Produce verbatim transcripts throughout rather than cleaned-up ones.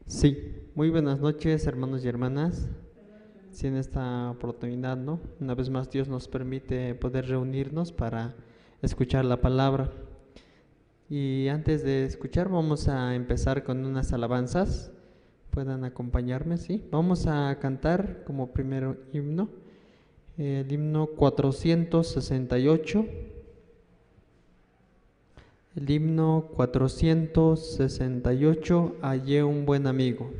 Sí, muy buenas noches, hermanos y hermanas. Sí, en esta oportunidad, ¿no? Una vez más Dios nos permite poder reunirnos para escuchar la palabra. Y antes de escuchar, vamos a empezar con unas alabanzas. Puedan acompañarme, ¿sí? Vamos a cantar como primer himno el himno cuatrocientos sesenta y ocho. El himno cuatrocientos sesenta y ocho, Hallé un buen amigo.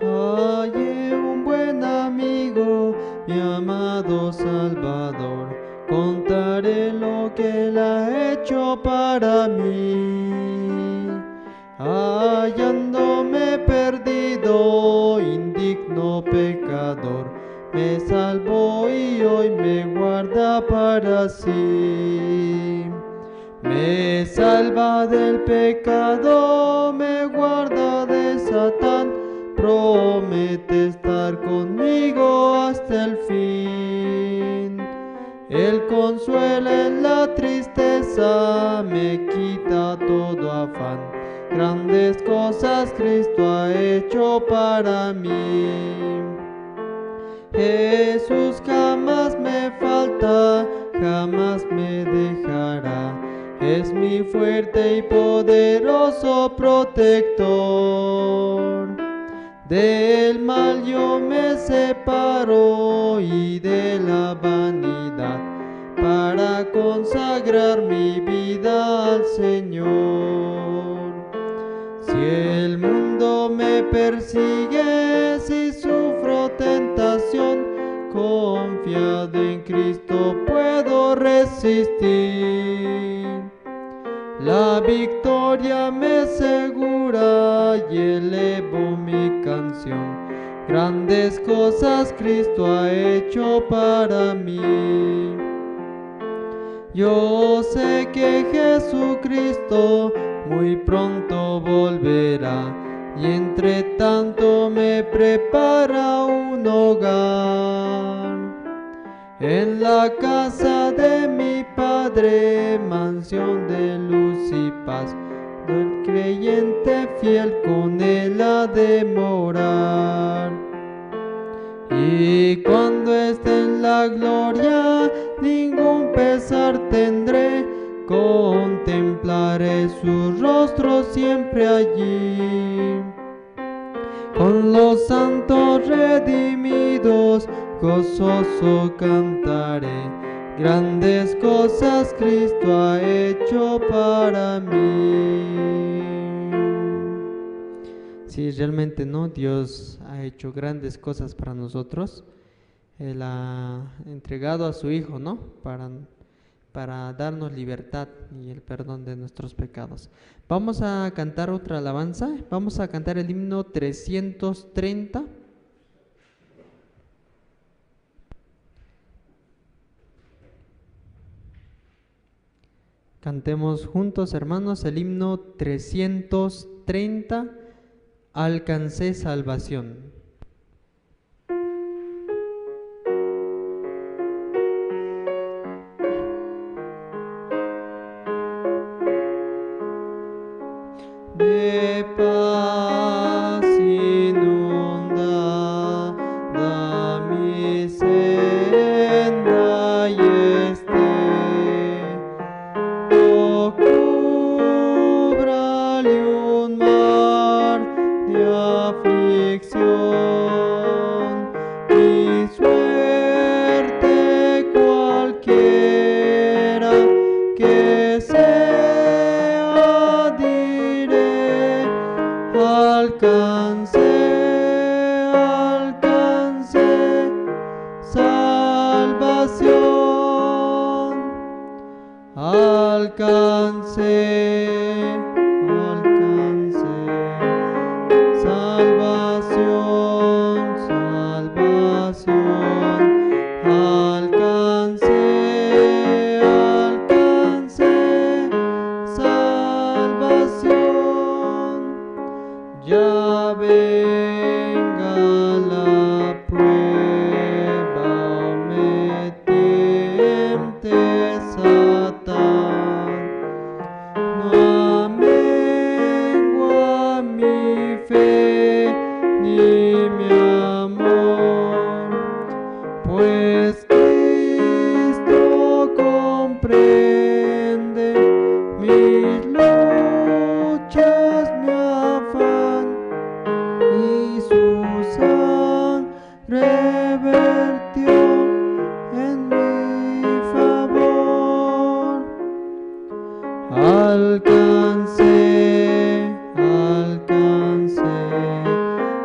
Hallé un buen amigo, mi amado Salvador, contaré lo que él ha hecho para mí. Hallándome perdido, indigno pecador, me salvó y hoy me guarda para sí. Me salva del pecado, me guarda de Satán, promete estar conmigo hasta el fin. Él consuela en la tristeza, me quita todo afán. Grandes cosas Cristo ha hecho para mí. Jesús jamás me falta, jamás me dejará. Es mi fuerte y poderoso protector. Del mal yo me separo y de la vanidad para consagrar mi vida al Señor. Si el mundo me persigue, si sufro tentación, confiado en Cristo puedo resistir. La victoria me asegura y elevo mi canción. Grandes cosas Cristo ha hecho para mí. Yo sé que Jesucristo muy pronto volverá y entre tanto me prepara un hogar. En la casa de mi Padre, mansión de luz y paz, el creyente fiel con él ha de morar. Y cuando esté en la gloria, ningún pesar tendré, contemplaré su rostro siempre allí. Con los santos redimidos, gozoso cantaré, grandes cosas Cristo ha hecho para mí. Sí, realmente, ¿no? Dios ha hecho grandes cosas para nosotros. Él ha entregado a su Hijo, ¿no? Para, para darnos libertad y el perdón de nuestros pecados. Vamos a cantar otra alabanza. Vamos a cantar el himno trescientos treinta. Cantemos juntos, hermanos, el himno trescientos treinta, Alcancé salvación. De paz inundada mi senda y esté, o cúbrale un mar de aflicción, mi suerte cualquiera que sea, diré, alcancé, alcancé salvación. Alcancé, alcancé salvación. mi amor, pues Cristo comprende mis luchas, mi afán, y su sangre vertió en mi favor. Alcancé, alcancé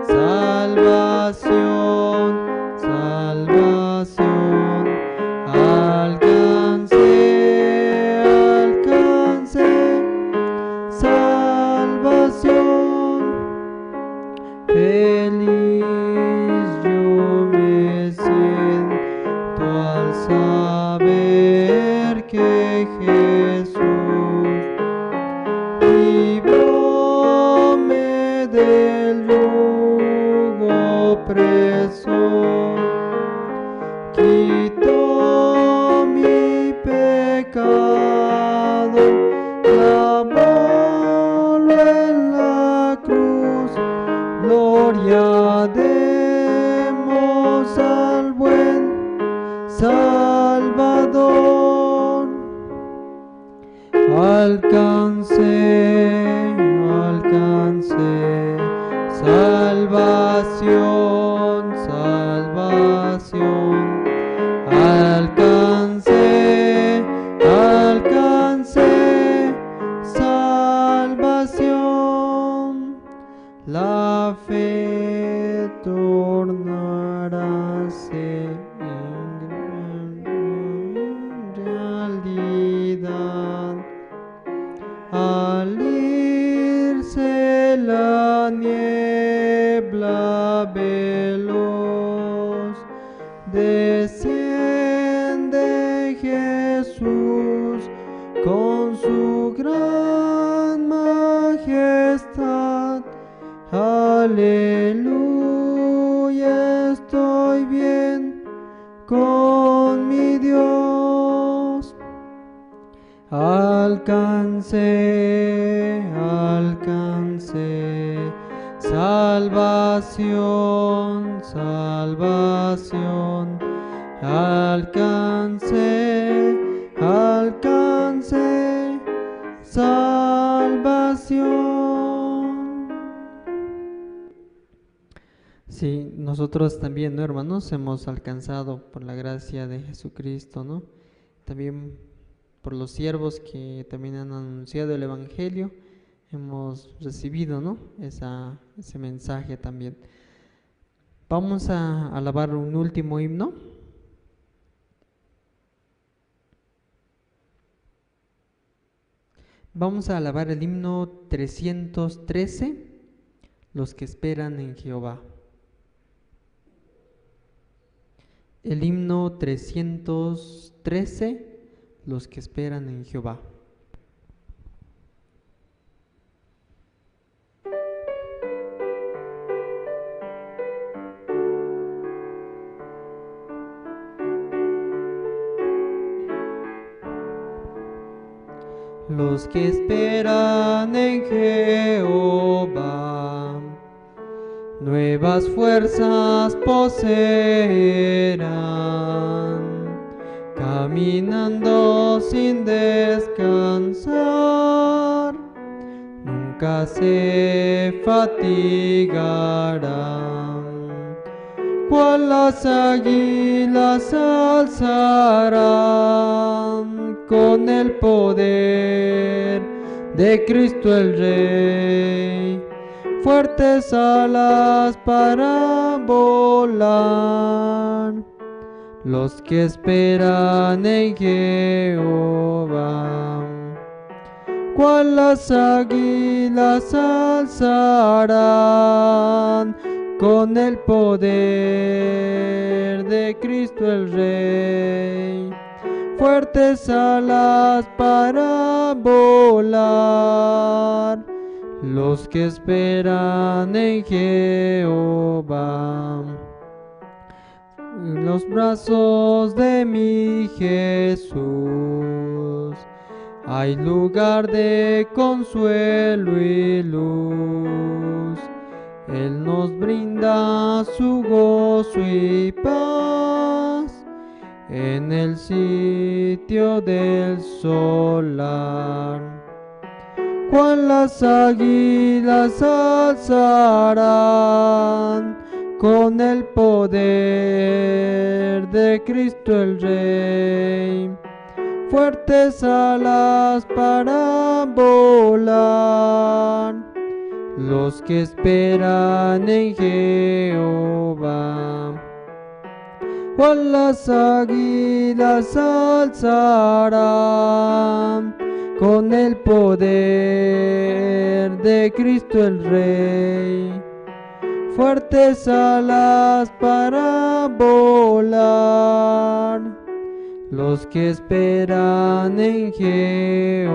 salvación, salvación. Alcancé, alcancé salvación. Feliz yo me siento al saber que Jesús librome del yugo opresor, quitó mi pecado, clavólo en la cruz. Gloria demos al buen Salvador. Alcancé, alcancé salvación, salvación. Alcancé, alcancé salvación. La fe tornará a ser en gran realidad. Al irse la niebla veloz, desciende Jesús con su gran majestad. Aleluya, estoy bien con mi Dios. Alcancé, alcancé salvación, salvación. Alcancé, alcancé salvación. Sí, nosotros también, ¿no, hermanos? Hemos alcanzado por la gracia de Jesucristo, ¿no? También por los siervos que también han anunciado el evangelio, hemos recibido, ¿no? Esa, ese mensaje también. Vamos a alabar un último himno. Vamos a alabar el himno trescientos trece, Los que esperan en Jehová. El himno trescientos trece, Los que esperan en Jehová. Los que esperan en Jehová, nuevas fuerzas poseerán, caminando sin descansar, nunca se fatigarán. Cual las águilas alzarán con el poder de Cristo el Rey, fuertes alas para volar. Los que esperan en Jehová, cual las águilas alzarán con el poder de Cristo el Rey, fuertes alas para volar. Los que esperan en Jehová, en los brazos de mi Jesús hay lugar de consuelo y luz. Él nos brinda su gozo y paz en el sitio del solar. Cual las águilas alzarán con el poder de Cristo el Rey, fuertes alas para volar, los que esperan en Jehová. Cual las águilas alzarán con el poder de Cristo el Rey, fuertes alas para volar, los que esperan en Jehová.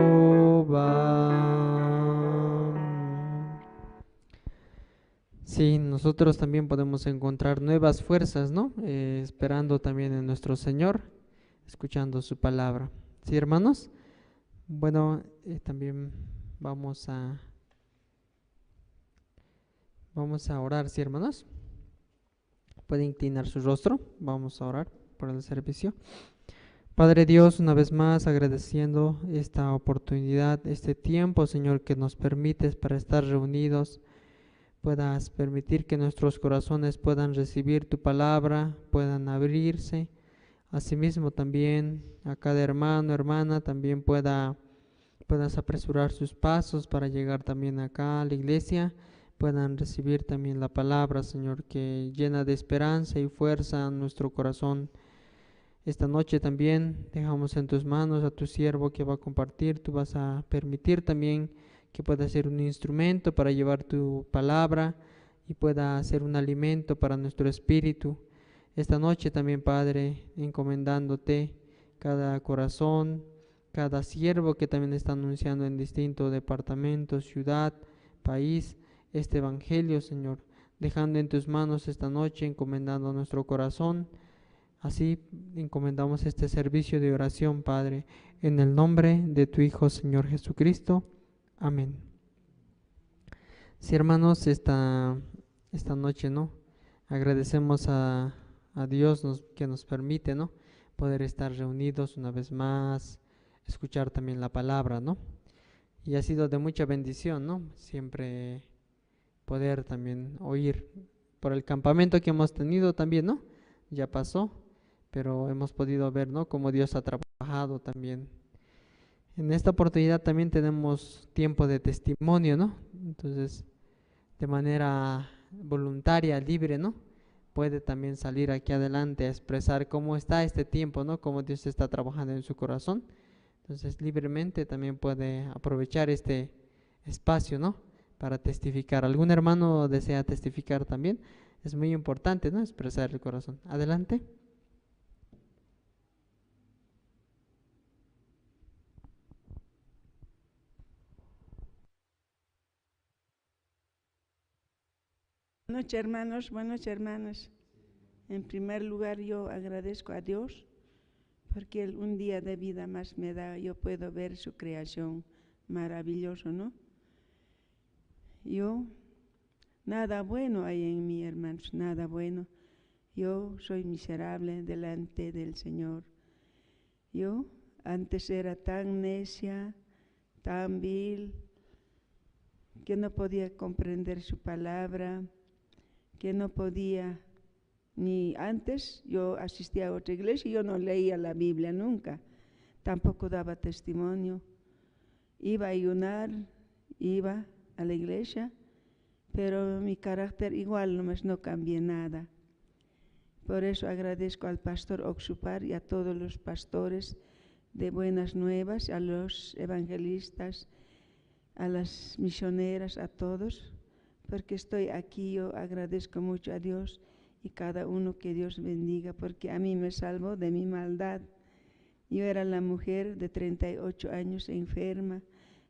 Sí, nosotros también podemos encontrar nuevas fuerzas, ¿no? Eh, esperando también en nuestro Señor, escuchando su palabra. ¿Sí, hermanos? Bueno, eh, también vamos a, vamos a orar, ¿sí, hermanos? Pueden inclinar su rostro. Vamos a orar por el servicio. Padre Dios, una vez más agradeciendo esta oportunidad, este tiempo, Señor, que nos permites para estar reunidos. Puedas permitir que nuestros corazones puedan recibir tu palabra, puedan abrirse. Asimismo también a cada hermano, hermana, también pueda, puedas apresurar sus pasos para llegar también acá a la iglesia, puedan recibir también la palabra, Señor, que llena de esperanza y fuerza nuestro corazón. Esta noche también dejamos en tus manos a tu siervo que va a compartir. Tú vas a permitir también que pueda ser un instrumento para llevar tu palabra y pueda ser un alimento para nuestro espíritu. Esta noche también, Padre, encomendándote cada corazón, cada siervo que también está anunciando en distinto departamento, ciudad, país, este evangelio, Señor, dejando en tus manos esta noche, encomendando nuestro corazón. Así encomendamos este servicio de oración, Padre, en el nombre de tu Hijo, Señor Jesucristo. Amén. Sí, hermanos, esta, esta noche, ¿no? Agradecemos a, a Dios nos- que nos permite, ¿no? Poder estar reunidos una vez más, escuchar también la palabra, ¿no? Y ha sido de mucha bendición, ¿no? Siempre poder también oír por el campamento que hemos tenido también, ¿no? Ya pasó, pero hemos podido ver, ¿no? Cómo Dios ha trabajado también. En esta oportunidad también tenemos tiempo de testimonio, ¿no? Entonces, de manera voluntaria, libre, ¿no? Puede también salir aquí adelante a expresar cómo está este tiempo, ¿no? Cómo Dios está trabajando en su corazón. Entonces, libremente también puede aprovechar este espacio, ¿no? Para testificar. ¿Algún hermano desea testificar también? Es muy importante, ¿no? Expresar el corazón. Adelante. Buenas noches, hermanos, buenas noches, hermanas. En primer lugar, yo agradezco a Dios porque Él un día de vida más me da, yo puedo ver su creación maravilloso, ¿no? Yo, nada bueno hay en mí, hermanos, nada bueno. Yo soy miserable delante del Señor. Yo antes era tan necia, tan vil, que no podía comprender su palabra, que no podía, ni antes yo asistía a otra iglesia, yo no leía la Biblia nunca, tampoco daba testimonio. Iba a ayunar, iba a la iglesia, pero mi carácter igual, nomás no cambié nada. Por eso agradezco al pastor Oxupar y a todos los pastores de Buenas Nuevas, a los evangelistas, a las misioneras, a todos, porque estoy aquí. Yo agradezco mucho a Dios y cada uno que Dios bendiga, porque a mí me salvó de mi maldad. Yo era la mujer de treinta y ocho años enferma,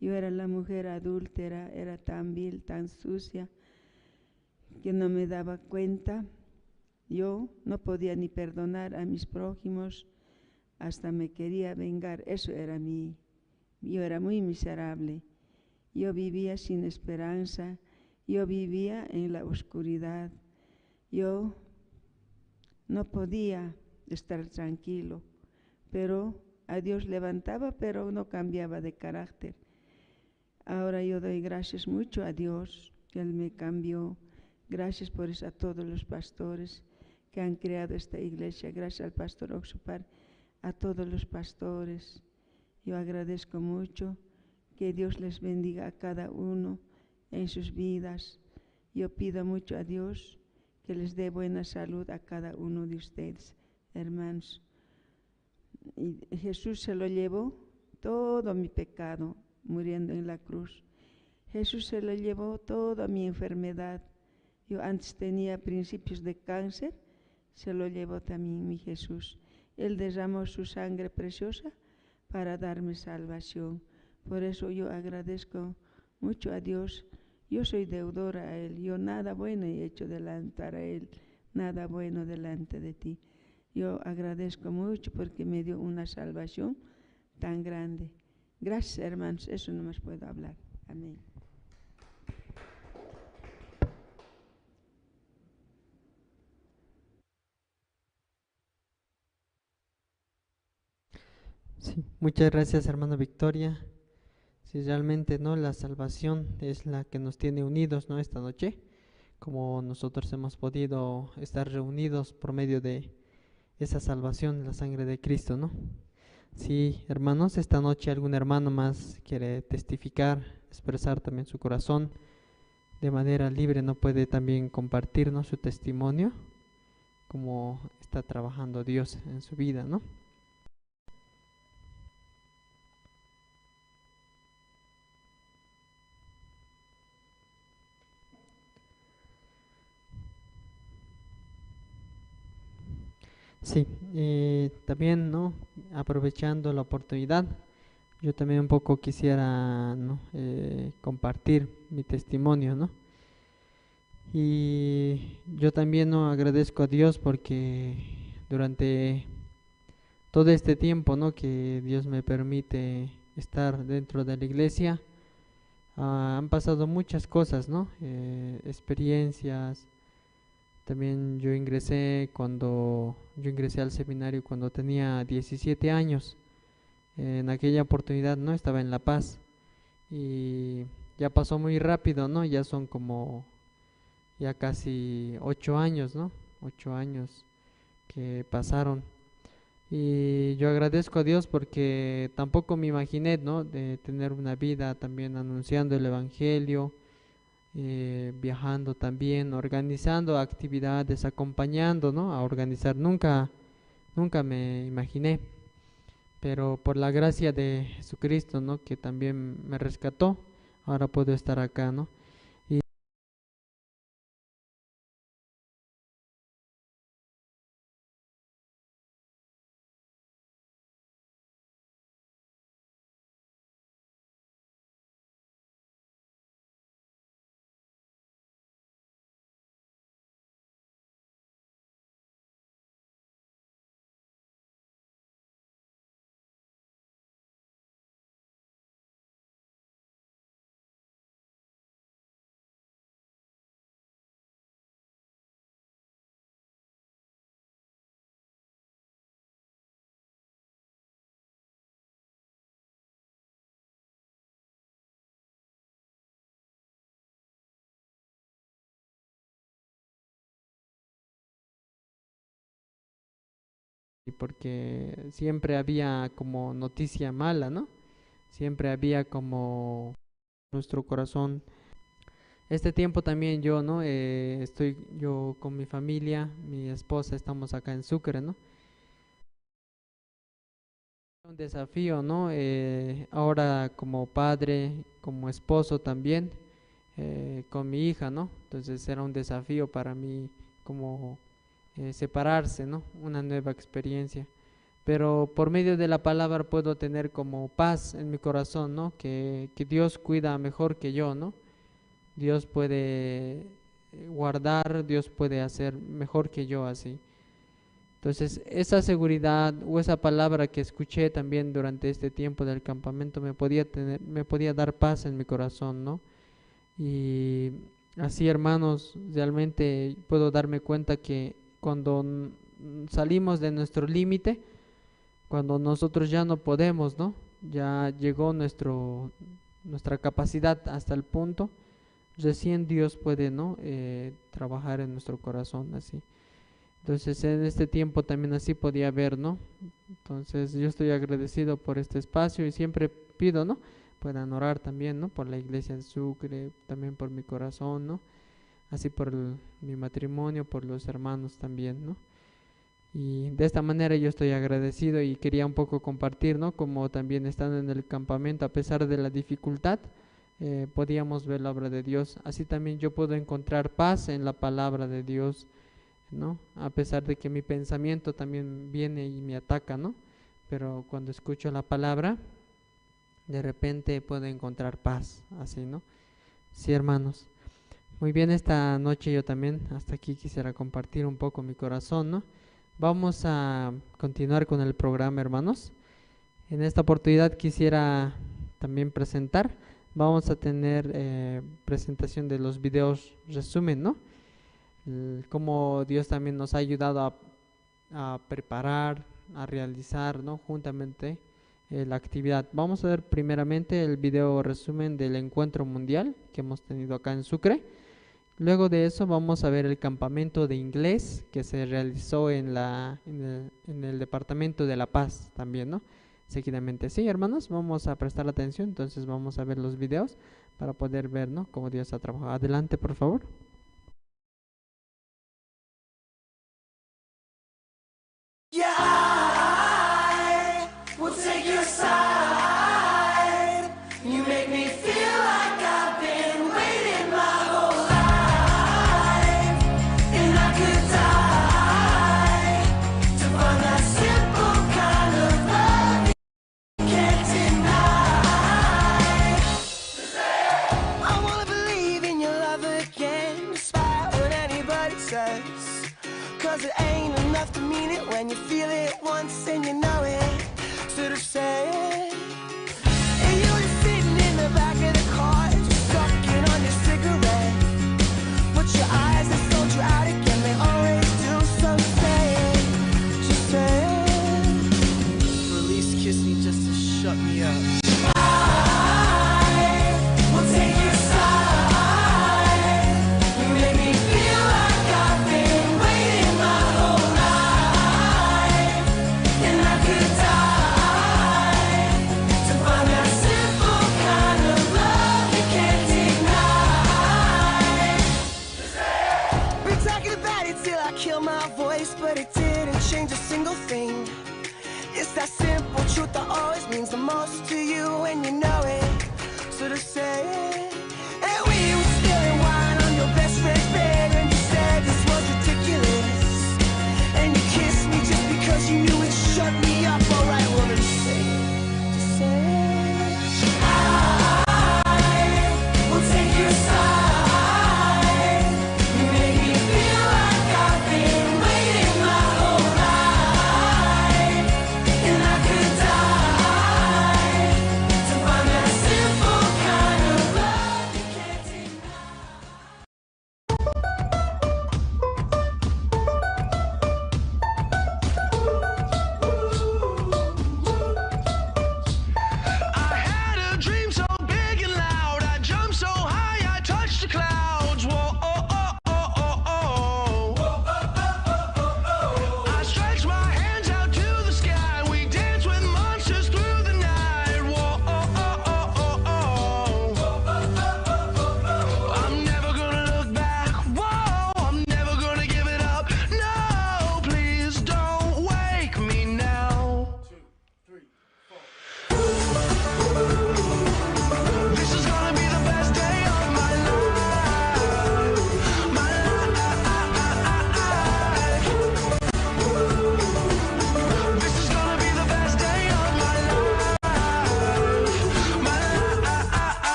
yo era la mujer adúltera, era tan vil, tan sucia, que no me daba cuenta. Yo no podía ni perdonar a mis prójimos, hasta me quería vengar. Eso era mi, yo era muy miserable. Yo vivía sin esperanza, Yo vivía en la oscuridad. Yo no podía estar tranquilo, pero a Dios levantaba, pero no cambiaba de carácter. Ahora yo doy gracias mucho a Dios que Él me cambió. Gracias por eso a todos los pastores que han creado esta iglesia. Gracias al pastor Oxupar, a todos los pastores. Yo agradezco mucho. Que Dios les bendiga a cada uno en sus vidas. Yo pido mucho a Dios que les dé buena salud a cada uno de ustedes, hermanos. Y Jesús se lo llevó todo mi pecado muriendo en la cruz. Jesús se lo llevó toda mi enfermedad. Yo antes tenía principios de cáncer, se lo llevó también mi Jesús. Él derramó su sangre preciosa para darme salvación. Por eso yo agradezco mucho a Dios. Yo soy deudora a Él. Yo nada bueno he hecho delante para Él, nada bueno delante de ti. Yo agradezco mucho porque me dio una salvación tan grande. Gracias, hermanos. Eso no más puedo hablar. Amén. Sí, muchas gracias, hermana Victoria. Sí, realmente, ¿no? La salvación es la que nos tiene unidos, ¿no? Esta noche, como nosotros hemos podido estar reunidos por medio de esa salvación, la sangre de Cristo, ¿no? Sí, hermanos, esta noche algún hermano más quiere testificar, expresar también su corazón de manera libre, ¿no? Puede también compartirnos su testimonio, cómo está trabajando Dios en su vida, ¿no? Sí, eh, también, ¿no? Aprovechando la oportunidad, yo también un poco quisiera, ¿no? Eh, compartir mi testimonio, ¿no? Y yo también, ¿no? Agradezco a Dios porque durante todo este tiempo, ¿no? Que Dios me permite estar dentro de la iglesia, ah, han pasado muchas cosas, ¿no? Eh, experiencias. También yo ingresé cuando, yo ingresé al seminario cuando tenía diecisiete años. En aquella oportunidad, ¿no? Estaba en La Paz. Y ya pasó muy rápido, ¿no? Ya son como ya casi ocho años, ¿no? Ocho años que pasaron. Y yo agradezco a Dios porque tampoco me imaginé, ¿no? De tener una vida también anunciando el evangelio, eh, viajando también, organizando actividades, acompañando, ¿no? A organizar. Nunca, nunca me imaginé. Pero por la gracia de Jesucristo, ¿no? Que también me rescató, ahora puedo estar acá, ¿no? Y Y porque siempre había como noticia mala, ¿no? Siempre había como nuestro corazón. Este tiempo también yo, ¿no? Eh, estoy yo con mi familia, mi esposa, estamos acá en Sucre, ¿no? Un desafío, ¿no? Eh, ahora como padre, como esposo también, eh, con mi hija, ¿no? Entonces era un desafío para mí como, eh, separarse, ¿no? Una nueva experiencia. Pero por medio de la palabra puedo tener como paz en mi corazón, ¿no? Que, que Dios cuida mejor que yo, ¿no? Dios puede, eh, guardar, Dios puede hacer mejor que yo así. Entonces, esa seguridad o esa palabra que escuché también durante este tiempo del campamento me podía tener, me podía dar paz en mi corazón, ¿no? Y Así, hermanos, realmente puedo darme cuenta que cuando n- salimos de nuestro límite, cuando nosotros ya no podemos, ¿no? Ya llegó nuestro, nuestra capacidad hasta el punto, recién Dios puede, ¿no? Eh, trabajar en nuestro corazón así. Entonces, en este tiempo también así podía ver, ¿no? Entonces, yo estoy agradecido por este espacio y siempre pido, ¿no? Puedan orar también, ¿no? Por la iglesia de Sucre, también por mi corazón, ¿no? Así por el- mi matrimonio, por los hermanos también, ¿no? Y de esta manera yo estoy agradecido y quería un poco compartir, ¿no? Como también estando en el campamento, a pesar de la dificultad, eh, podíamos ver la obra de Dios. Así también yo puedo encontrar paz en la palabra de Dios, ¿no? A pesar de que mi pensamiento también viene y me ataca, ¿no? Pero cuando escucho la palabra, de repente puedo encontrar paz, así, ¿no? Sí, hermanos. Muy bien, esta noche yo también hasta aquí quisiera compartir un poco mi corazón, ¿no? Vamos a continuar con el programa, hermanos. En esta oportunidad quisiera también presentar, vamos a tener eh, presentación de los videos resumen, ¿no? El- cómo Dios también nos ha ayudado a a preparar, a realizar, ¿no? Juntamente eh, la actividad. Vamos a ver primeramente el video resumen del encuentro mundial que hemos tenido acá en Sucre. Luego de eso vamos a ver el campamento de inglés que se realizó en la, en el, en el departamento de La Paz también, ¿no? Seguidamente. Sí, hermanos, vamos a prestar atención, entonces vamos a ver los videos para poder ver, ¿no? Cómo Dios ha trabajado. Adelante, por favor. Yeah, I will take your side. You make me feel like I've been waiting my whole life, and I could die to find that simple kind of love you can't deny. I wanna believe in your love again, despite what anybody says. 'Cause it ain't enough to mean it when you feel it once and you know it. Sort of say it. And you're just sitting in the back of the car, just sucking on your cigarette. But your eyes, they sold you out again, they always do. So say it, just say it. Release Kiss Me just to shut me up. I will take your side. You make me feel like I've been waiting my whole life, and I could die to find that simple kind of love you can't deny. Been talking about it till I kill my voice, but it didn't change a single thing. It's that simple truth that always means the most to you, and you know it. So to say it. And we were spilling wine on your best friend's bed, and you said this was ridiculous. And you kissed me just because you knew it shut me up. Alright, well then say it. Just say it. I will take your side. You make me feel like I've been waiting my whole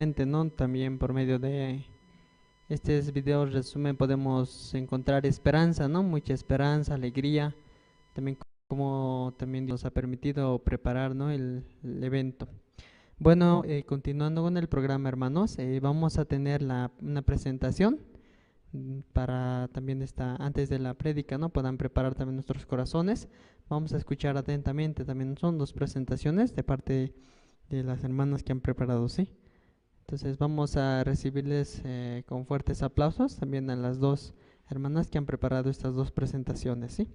Gente, ¿no? También por medio de estos videos resumen podemos encontrar esperanza, ¿no? Mucha esperanza, alegría, también como también nos ha permitido preparar, ¿no? El, el evento. Bueno, eh, continuando con el programa, hermanos, eh, vamos a tener la, una presentación, mm, para también esta, antes de la prédica, ¿no? Puedan preparar también nuestros corazones. Vamos a escuchar atentamente, también son dos presentaciones de parte de las hermanas que han preparado, ¿sí? Entonces vamos a recibirles, eh, con fuertes aplausos también a las dos hermanas que han preparado estas dos presentaciones, ¿sí?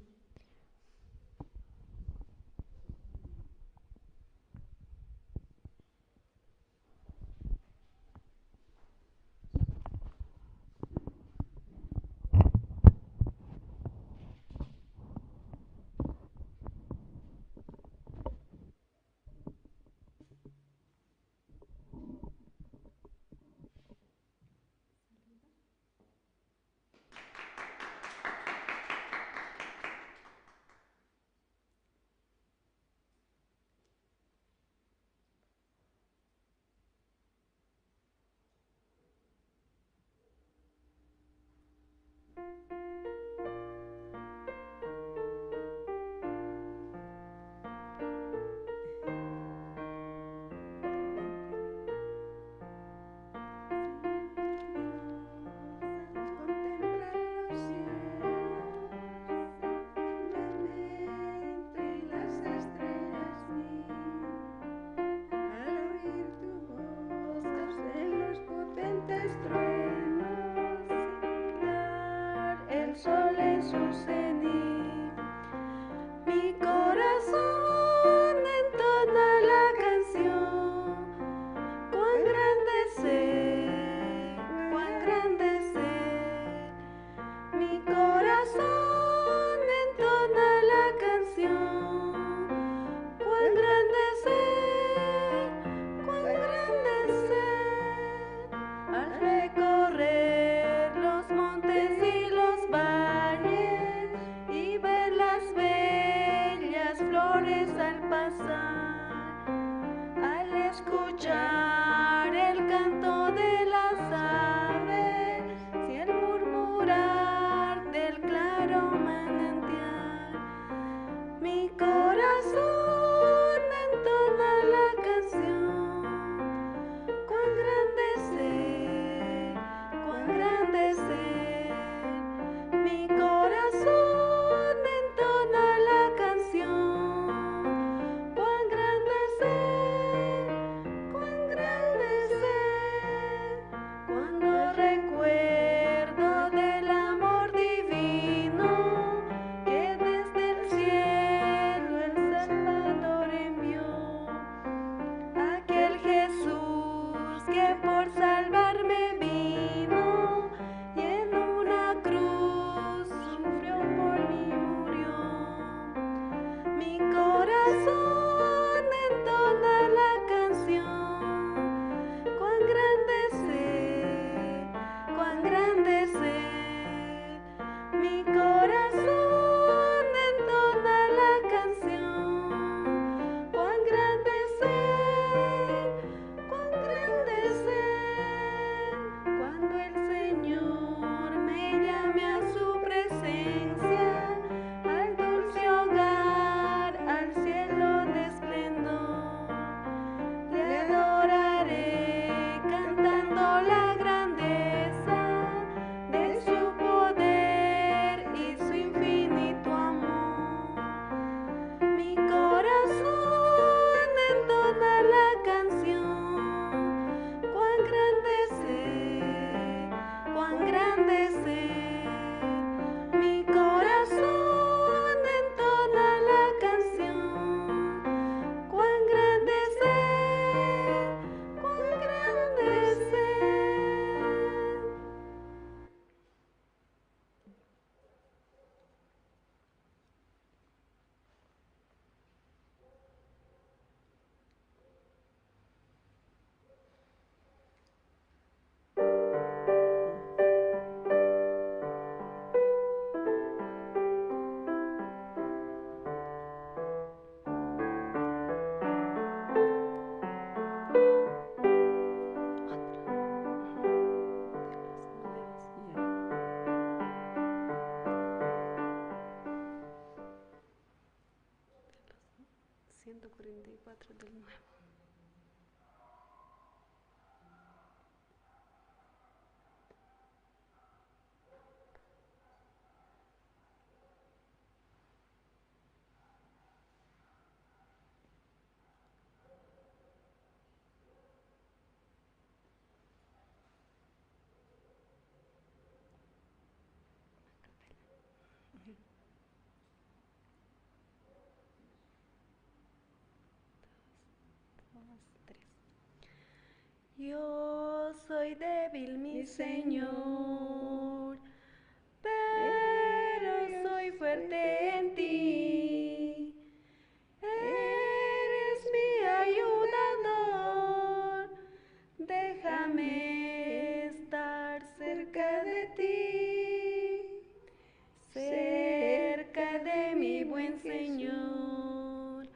Mi corazón entona la canción, cuán grande es Él, cuán grande es Él. Mi corazón entona la canción, cuán grande es Él, cuán grande es Él. Al recorrer los montes y los valles y ver las bellas flores al pasar, al escuchar el canto de las aves y el murmurar del claro manantial, mi corazón entona la canción. Cuán grande es Él, cuán grande es Él. Mi corazón entona la canción. Cuán grande es Él, cuán grande es Él. Cuando recuerdo del amor divino que desde el cielo el Salvador envió, aquel Jesús que por salvarme vino y en una cruz sufrió por mí murió. Mi corazón entona la canción, cuán grande es Él, cuán grande es Él. Mi corazón entona la canción, cuán grande es Él, cuán grande es Él. Cuando el Señor me llame a su presencia, al dulce hogar, al cielo de esplendor, le adoraré cantando la grandeza de su poder y su infinito amor. Mi corazón entona la canción, cuán grande es Él, cuán grande es Él. Mi corazón entona la canción, cuán grande es Él, cuán grande es Él. Ciento cuarenta y cuatro del nuevo. Dos, tres. Yo soy débil, mi Señor, pero soy fuerte en ti. Eres mi ayudador, déjame estar cerca de ti, cerca de mi buen Señor.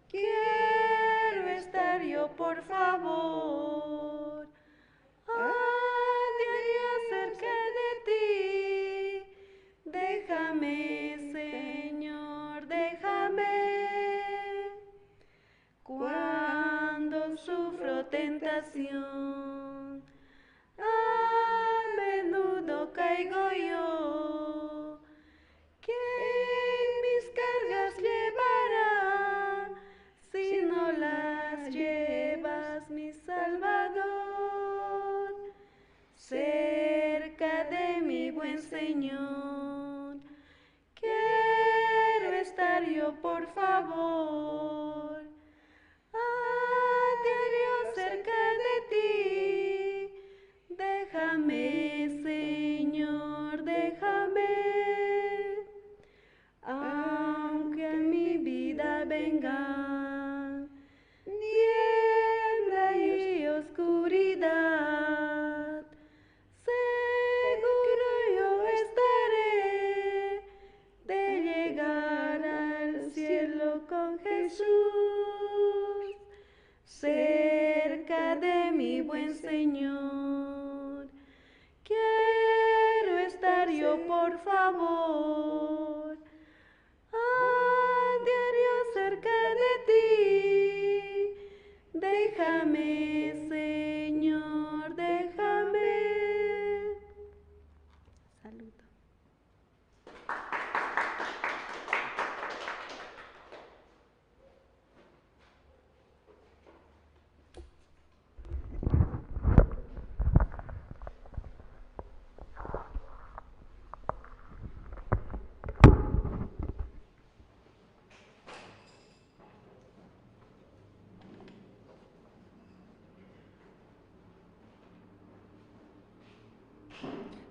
Quiero estar yo, por favor, a diario cerca de ti. Déjame, Señor, déjame. Cuando sufro tentación, a menudo caigo yo. ¿Quién mis cargas llevará si no las llevas, mi Salvador? Cerca de mi buen Señor, Señor, déjame, aunque en mi vida vengan niebla y oscuridad, seguro yo estaré de llegar al cielo con Jesús, cerca de mi buen Señor. Quiero estar yo, por favor, a diario cerca de ti. Déjame, Señor, déjame. Saludo.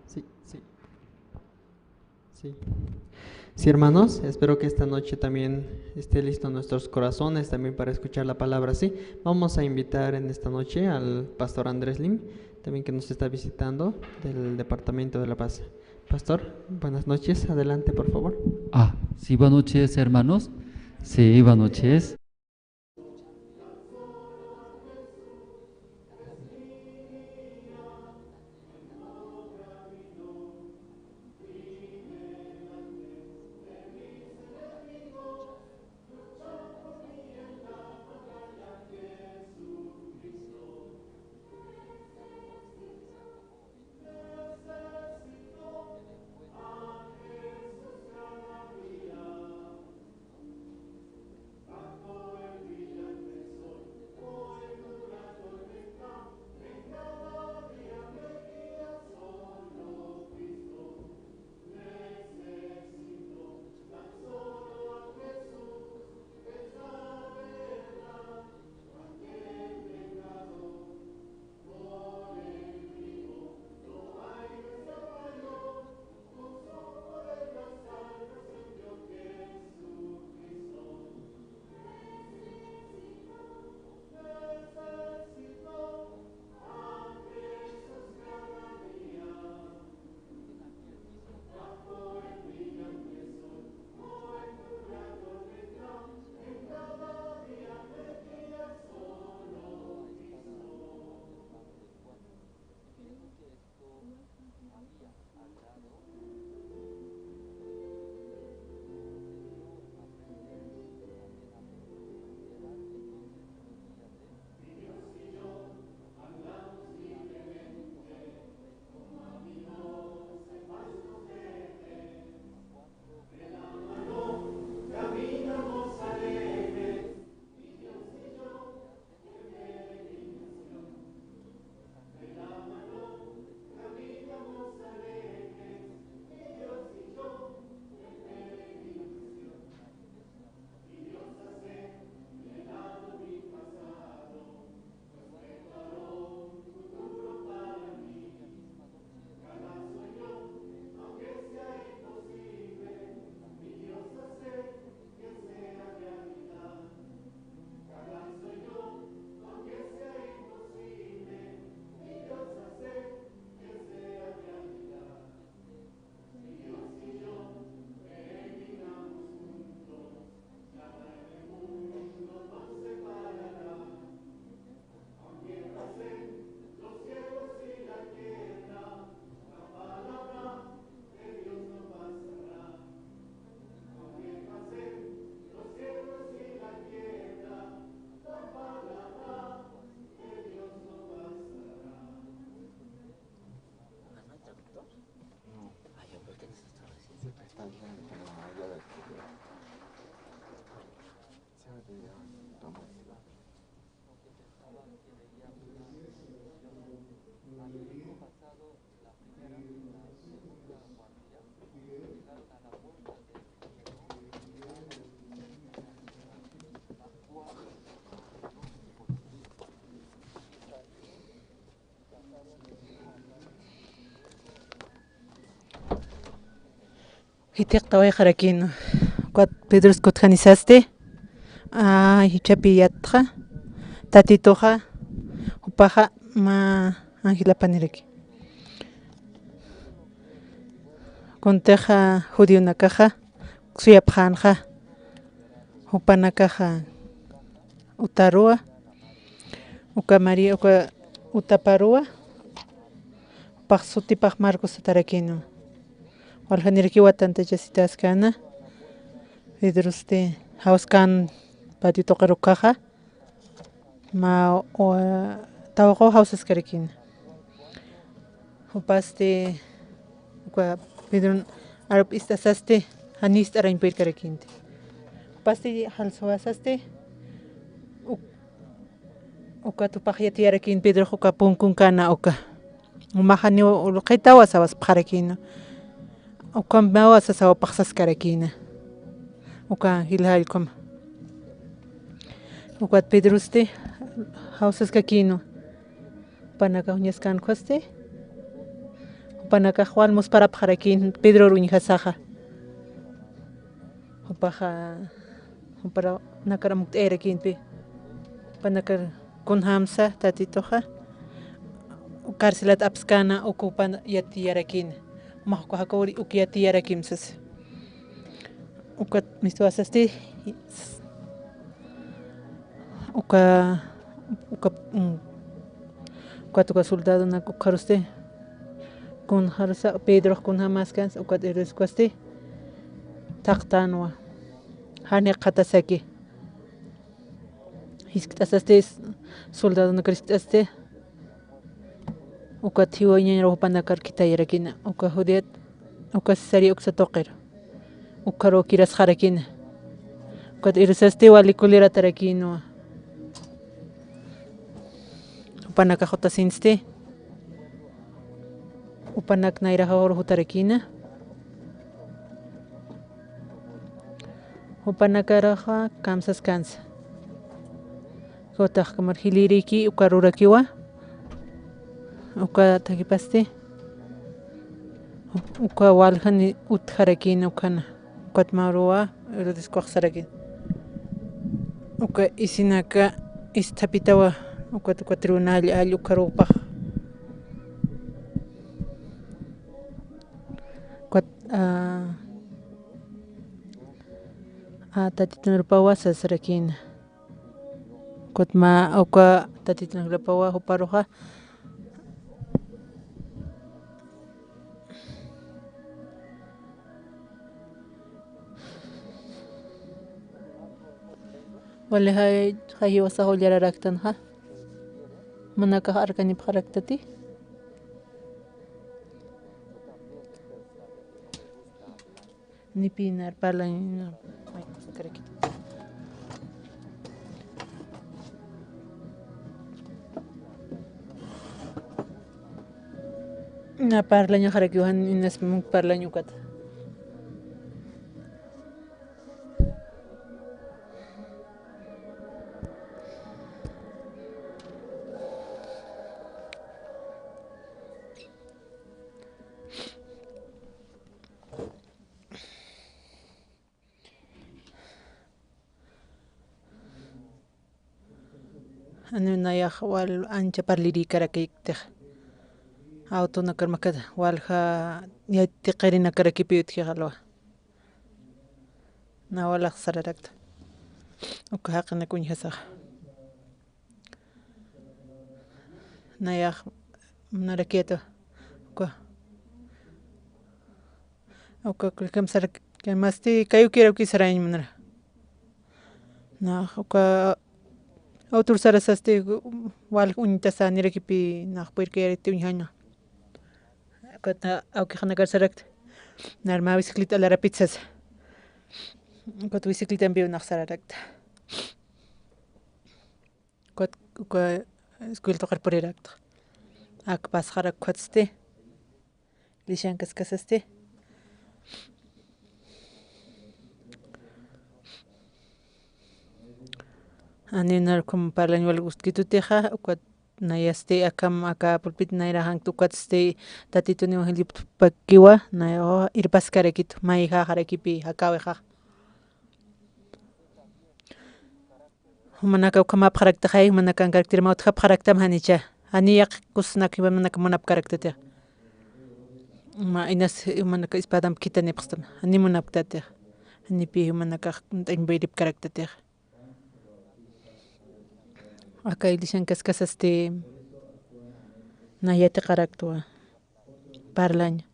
Sí, sí. Sí. Sí, hermanos, espero que esta noche también esté listo nuestros corazones también para escuchar la palabra. Sí, vamos a invitar en esta noche al pastor Andrés Lim, también que nos está visitando del Departamento de La Paz. Pastor, buenas noches, adelante, por favor. Ah, sí, buenas noches, hermanos. Sí, buenas noches. Jithiqtawayxarakïnwa. Ukat Pedros kutjanisasti, a, jichhapi yatxa, Tatituxa, jupaxa mä Ángel apaniraki. Kuntixa judionakaxa suyapxänxa, jupanakaxa utaruwa, uka María, uka utaparuwa, jupax sutipax Marcos satarakïnwa. Waljanirakiwa tantachasitäskana, Pedrosti jawskän patio tuqir ukaxa, mä, o, tawaqu jawsaskarakïna. Jupasti, uka Pedron arup ist'asasti, janist'arañ purirkarakïnti. Jupasti jalsuwasasti, uk-, ukat jupax yatiyarakïn Pedrox uka punkunkana uka. Jumax janiw ulqitawa sawaspxarakïna. Ukhamawa sasawapax saskarakïna. Uka Ángel jall ukhama. Ukat Pedrosti jawsaskakïnwa. Jupanakax uñaskän ukhasti. Jupanakax wal musparapxarakïn Pedror uñjasaxa. Jupaxa, jupanakar amukt'ayarakïnpi. Jupanakar kunjamsa Tatituxa carcelat apskana uk jupan yatiyarakïna. Jumax uka jakawri uk yatiyarakïmsasa. Ukat mistuwasasti, uka, uka, mm, ukat uka soldadonak ukxarusti, kunxarusa Pedrox kunjämäskänsa, ukat Herodes ukhasti thaqtänwa. Jan jikxatasaki. Jiskt'asasti, soldadonakar jiskt'asti, ukat jiwañañaru jupanakar khithayarakïna, uka Judeat, uka Cesarea uksa tuqir. Ukxaruw kirasxarakïna. Ukat Herodesasti wali kuliratarakïnwa. Jupanakax jutasinsti. Jupanak nayraxaru jutarakïna. Jupanakaraxa kamsaskansa. Kawtax kamar jilïrïki uka rurakiwa. Uka thaqhipasti. Uka waljan utjarakïna ukhana. Ukat mä uruwa, Herodes ukax sarakïna. Uka isinaka isthapitawa, ukat, ukat tribunal all ukxarupax. Ukat, a, a, Tatitun arupawa sasarakïna. Ukat mä, uka Tatitun arupawa juparuxa. Wali jay, jay jiwasax ullararaktanxa. Manakax arkanipxaraktati. Ni pinar parlañ, no, maykusakaraki. Na parlañaxarakiwa jan inas munk parlañ ukata. Janiw nayax wal ancha parlirïkarakïktix. Awtunakar makata walja yatiqirinakarakipi utjix alwa. Na walax sararakta. Uka jaqinak uñjasaxa. Nayax munarakïta. Uka. Uka kullkam sarak-, masti kayukirawki sarañ munara. Nax uka autor sarasasti wal uñtasa nirakipi nax puyrkayariti uñjaña. Ukat awkixanakar sarakta. Nar mä bicicleta alarapit sasa. Ukat bicicletampiw nax sararakta. Ukat, uka escuela tuqir purirakta. Ak pasxarak ukhatisti. Lishankaskasasti. Janiw nar ukham parlañ wal gustkitutixa, ukat Nayasti akham aka pulpit nayraxankta ukatsti Tatitun evangelio phupakiwa, nayaxa irpaskarakitu, mayjaxarakipi, jakawixax. Jumanaka ukhamapxaraktaxay, jumanakankaraktir mä utjapxaraktam janicha. Jani yaqha kusnak jiwamanaka munapkaraktatix. Mä inas jumanaka espadamp khitanipxstam. Jani munapktatix. Janipi jumanakax t'añpuyiripkaraktatix. Aka iglesian kaskasasti nay yatiqaraktwa. Parlaña.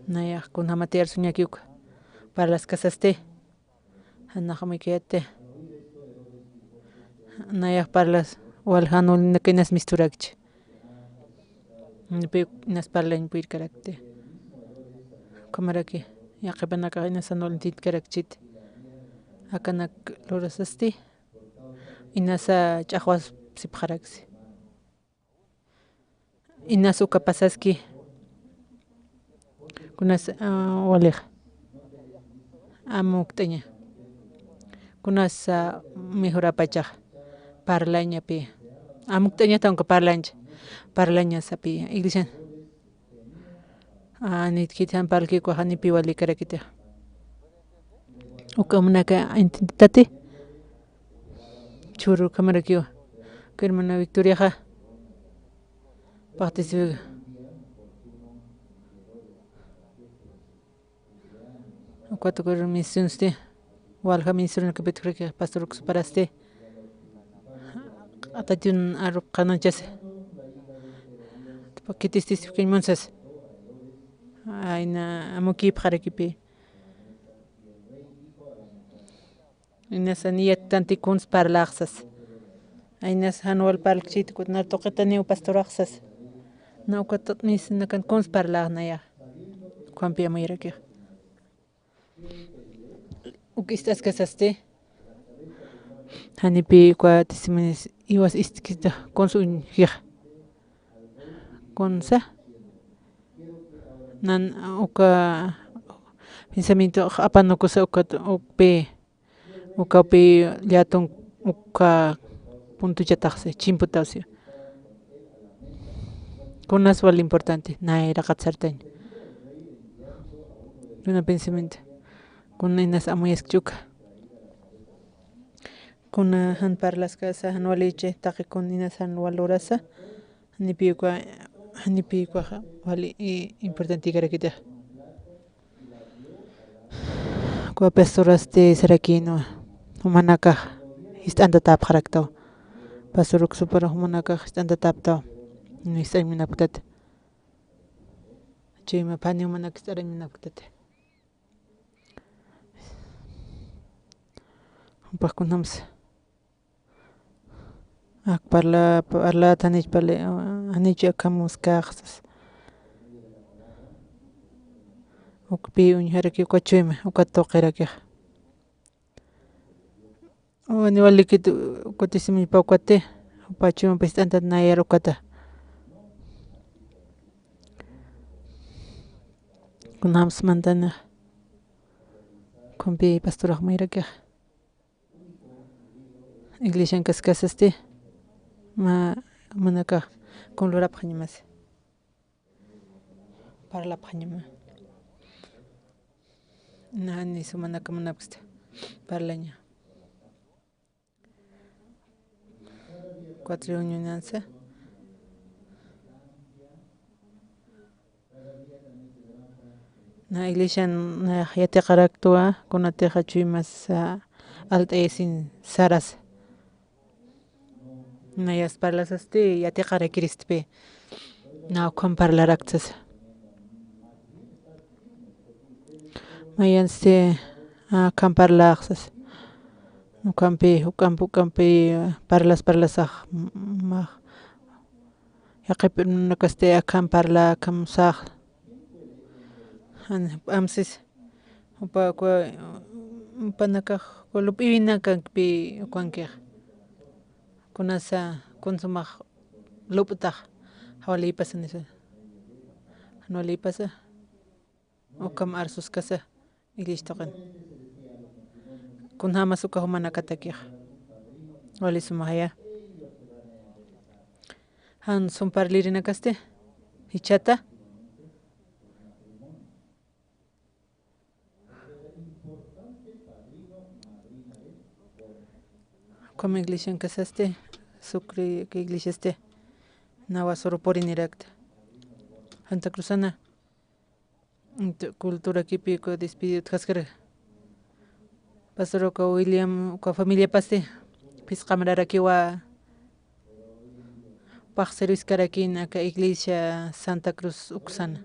Nayax kunjamati arsuñaki uka. Parlaskasasti. Janax mikiyati. Nayax parlas, wal jan ulinaka inas misturakchi. Pi inas parlañ puyirkarakti. Ukhamaraki, yaqhipanakax inas jan ulintitkarakchit. Akanak lurasasti. Inasa ch'axwasipxaraksi. Inas uka pasaski. Kunas, ah, walix. Amukt'aña. Kunas, ah, mejurapachax. Parlañapi. Amukt'añata unka parlañcha. Parlañasapi. Iglesian. Ah, nit khit jan parlkikwa janipi walikarakitix. Uka munaka intintati. Churu ukhamarakiwa. Uka hermana Victoriaxa. Paqtisiwiga. Ukat uka misionsti. Walja misionakapit ukhrakix pastor uksuparasti. Q'atatiw arup qhananchasi. Tupa khitistisipkañ munsas. Ayna amukipxarakipi. Inas jani yattanti kuns parlaxsas. Aynas jan wal parlkchit kut nar tuqitaniw pastoraxsas. Na ukat misnakan kuns parlax nayax. Ukhampi amuyrakix. Uk ist'askasasti. Janipi uka testimonios iwas ist'kista kuns uñjix. Kunsa. Nan uka pensamiento apanukusa ukat ukpi. Ukapi llätun uka puntuchataxsi, chimputawsi. Kunas wal importante, nayraqat sartañ. Kuna pensamiento. Kuna inas amuyaskchi uka. Kuna jan parlaskasa, jan walichi, taqi kun inas jan wal lurasa. Janipi uka, janipi ukaxa wali, i, importantikarakitix. Uka pastorasti sarakïnwa, jumanakax jist'antatäpxaraktaw. Pastor uksupar jumanakax jist'antatäptaw. Jist'añ munapktati. Chuyma phani jumanak jist'arañ munapktati. Jupax kunjamsa. Ak parla, parla, janich parla, janich akham muskaxsas. Ukpi uñjaraki uka chuyma, uka tuqirakix. Wani walikit uka testimoniompi ukati, jupa chuymampi jist'antat nayar ukata. Kunjams mantani. Ukhumpi pastorax mayrakix. Iglesian kaskasasti, mä, jumanakax kun lurapxañamasi. Parlapxañama. Nani jumanaka munapksta. Parlaña. Cuatro reunionansa. Na iglesian, na yatiqaraktwa, kunatixa chuymas, ah, alt'ayasin saras. Nayas parlasasti yatiqarakiristpi. Na ukham parlaraktsasa. Mayansti, ah, akham parlaxsas. Ukhampi, ukhampi, ukhampi, ah, parlas, parlasax, m-, max. Yaqhip munakasti akham parla, akham sax. Jan, amsis. Jupa, jupa, jupanakax, jupa lup'iwinakakpi ukankix. Kunasa, kun sumax lup'tax, jan walïpasa nisa. Jan walïpasa. Ukham arsuskasa, iglesiatuqin. Kunjämas uka jumanakatakix. Wali sumaxaya. Jan sumparlirinakasti, jichhata. Ukham iglesian kasasti, Sucre iglesiasti, nawa suru purinirakta. Santa Cruzana, culturakipi uka despedida utjaskara. Pastor uka William, uka familiapasti, phisqamrarakiwa, paxsiruskarakin aka iglesia Santa Cruz uksana.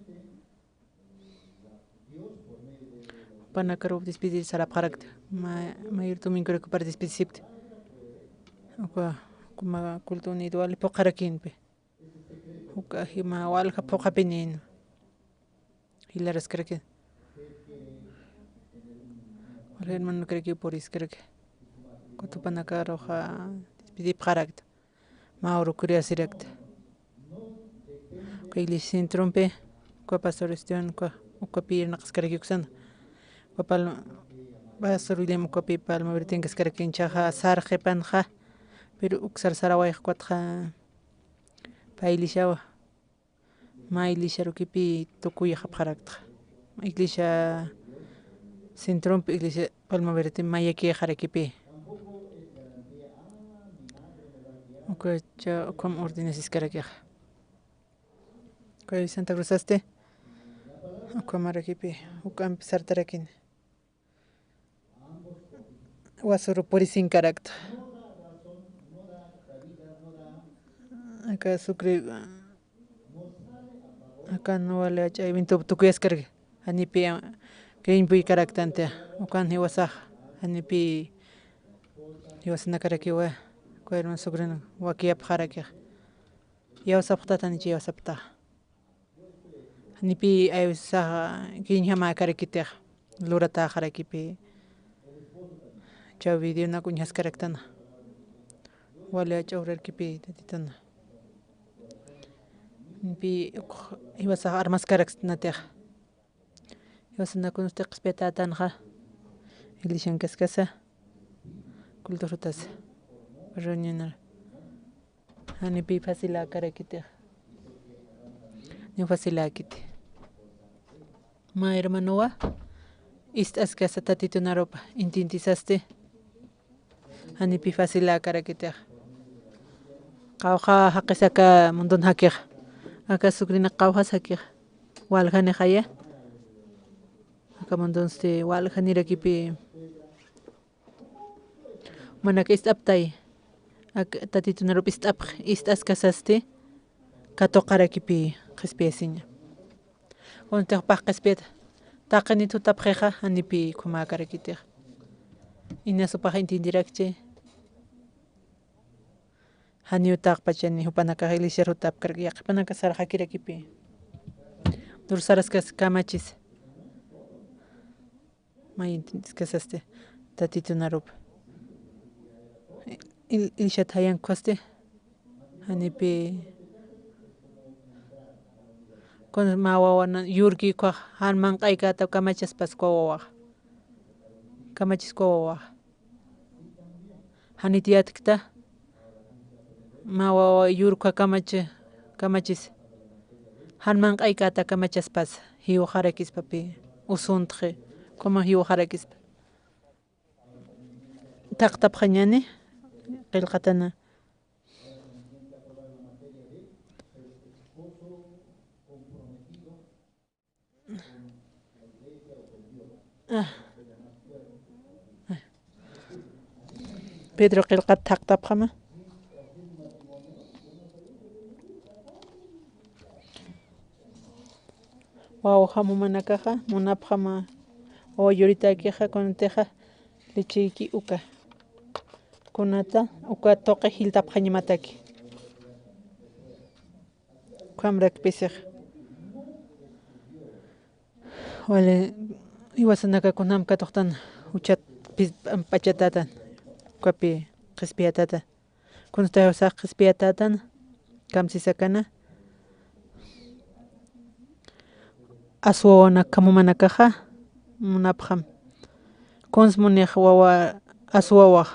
Jupanakaru despedir sarapxarakta. Ma-, mayor domingorakipar despedisipta. Uka, kuma culto unido wali phuqharakinpi. Uka jima walja phuqhapinïn. Jilaraskarakin. Walja hermanokaraki puriskaraki. Uka jupanakaruxa despedipxarakta. Mä uru kuriyasirakta. Uka iglesia centrompi, uka pastor Esteban, uka, ukapi irnaqaskarakï uksana. Uka pal-, pastor William ukapi Palma Verdenkaskaraki, jichhaxa sar qhipanxa, pero uksar sarawayxa ukatxa pä iglesiawa. Mä iglesiarukipï tukuyxapxaraktxa. Iglesia centrompi, iglesia Palma Verde mayakïxarakipï. Ukacha, ukham ordenasiskarakixa. Uka Santa Cruzasti, ukhamarakipi, ukhampi sartarakin. Wasuru purisinkarakta. Aka Sucre, akan wali ach'a evento tukuyaskaraki. Janipi, ah, kayñpuykaraktanti. Ukan jiwasax, janipi jiwasanakarakiwa, uka hermano Sucren wakiyapxarakix. Iyawsapxtata, janicha iyawsapxta. Janipi aywisaxa kayñjamäkarakitix, luratäxarakipï. Jichha videonak uñjaskaraktana. Wali ach'a urarkipï tatituna. Janipi uk jiwasax armaskaraktnatix. Jiwasanak kunsti qhispiyatätanxa, iglesian kaskasa, culto jutasa, reunionar. Janipi faciläkarakitix. Ni faciläkiti. Mä hermanowa ist'askasa tatitunarupa, intintisasti. Janipi faciläkarakitix. Qawqha jaqis aka mundun jakix. Aka Sucrinak qawqhas jakix. Waljanixaya. Aka mundunsti waljanirakipi. Jumanak ist'aptay. Ak tatitunarup ist'apxi, ist'askasasti katuqarakipï qhispiyasiña. Kunatix pax qhispiyat taqinit jutapxixa, janipi ukhamäkarakitix. Inasupax intindirakchi. Janiw taqpachani jupanakax iglesiar jutapkaraki, yaqhipanaka sarxakirakipï. Dur saraskas kamachis. May intindiskasasti tatitunarup. Il-, ilshat jayankkasti. Janipi. Kun mä wawana yurki ukhax jan manq'aykäta kamachaspas ukwa wawax. Kamachiskwa wawax. Janit yatkta, mä wawa yurka kamachi-, kamachis. Jan manq'aykäta kamachaspas, jiwxarakispapï, usuntxi, como jiwxarakispa. Thaqtapxañäni, qillqatana. Ah. Pedro qillqat thaqtapxama. Wawa jamumanakaxa, munapxama, wawa yuritäkixa, kunatixa, lecheyki uka. Kunata, uka tuqi jiltapxañamataki. Ukhamrakpisixa. Wali, jiwasanaka kunjam katuqtan juchat pis-, p'achatätan, ukapi qhispiyatätan. Kunsta jiwasax qhispiyatätan, kamsisakana. As wawanaka, jamumanakaxa, munapxam. Kuns munix wawa, as wawax.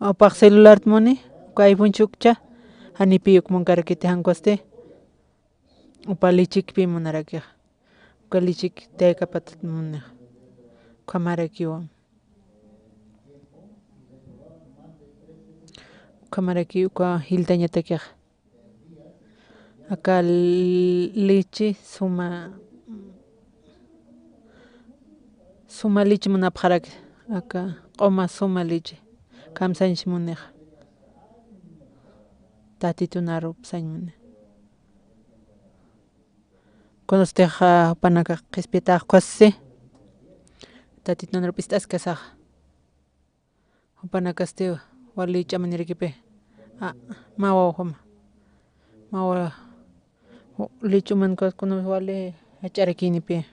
Jupax celulart muni, uka iPhone chukcha, Janipi uk munkarakiti jan ukwasti. Upa lichikpi munarakixa. Uka lichik taykapatat munixa. Ukhamarakiwa. Ukhamaraki uka jiltañatakixa. Aka l-, lichi suma, suma lichi munapxaraki. Aka q'uma suma lichi. Kamsañs munixa. Tatitun arupsañ muni. Kunustix jupanakax qhispiyatax ukhasti. Tatitun arup ist'askasaxa. Jupanakasti wali ch'amanirakipi. A, mawa ukhama. Mawa u-, lichi umankax kuna wali jach'arakinipi.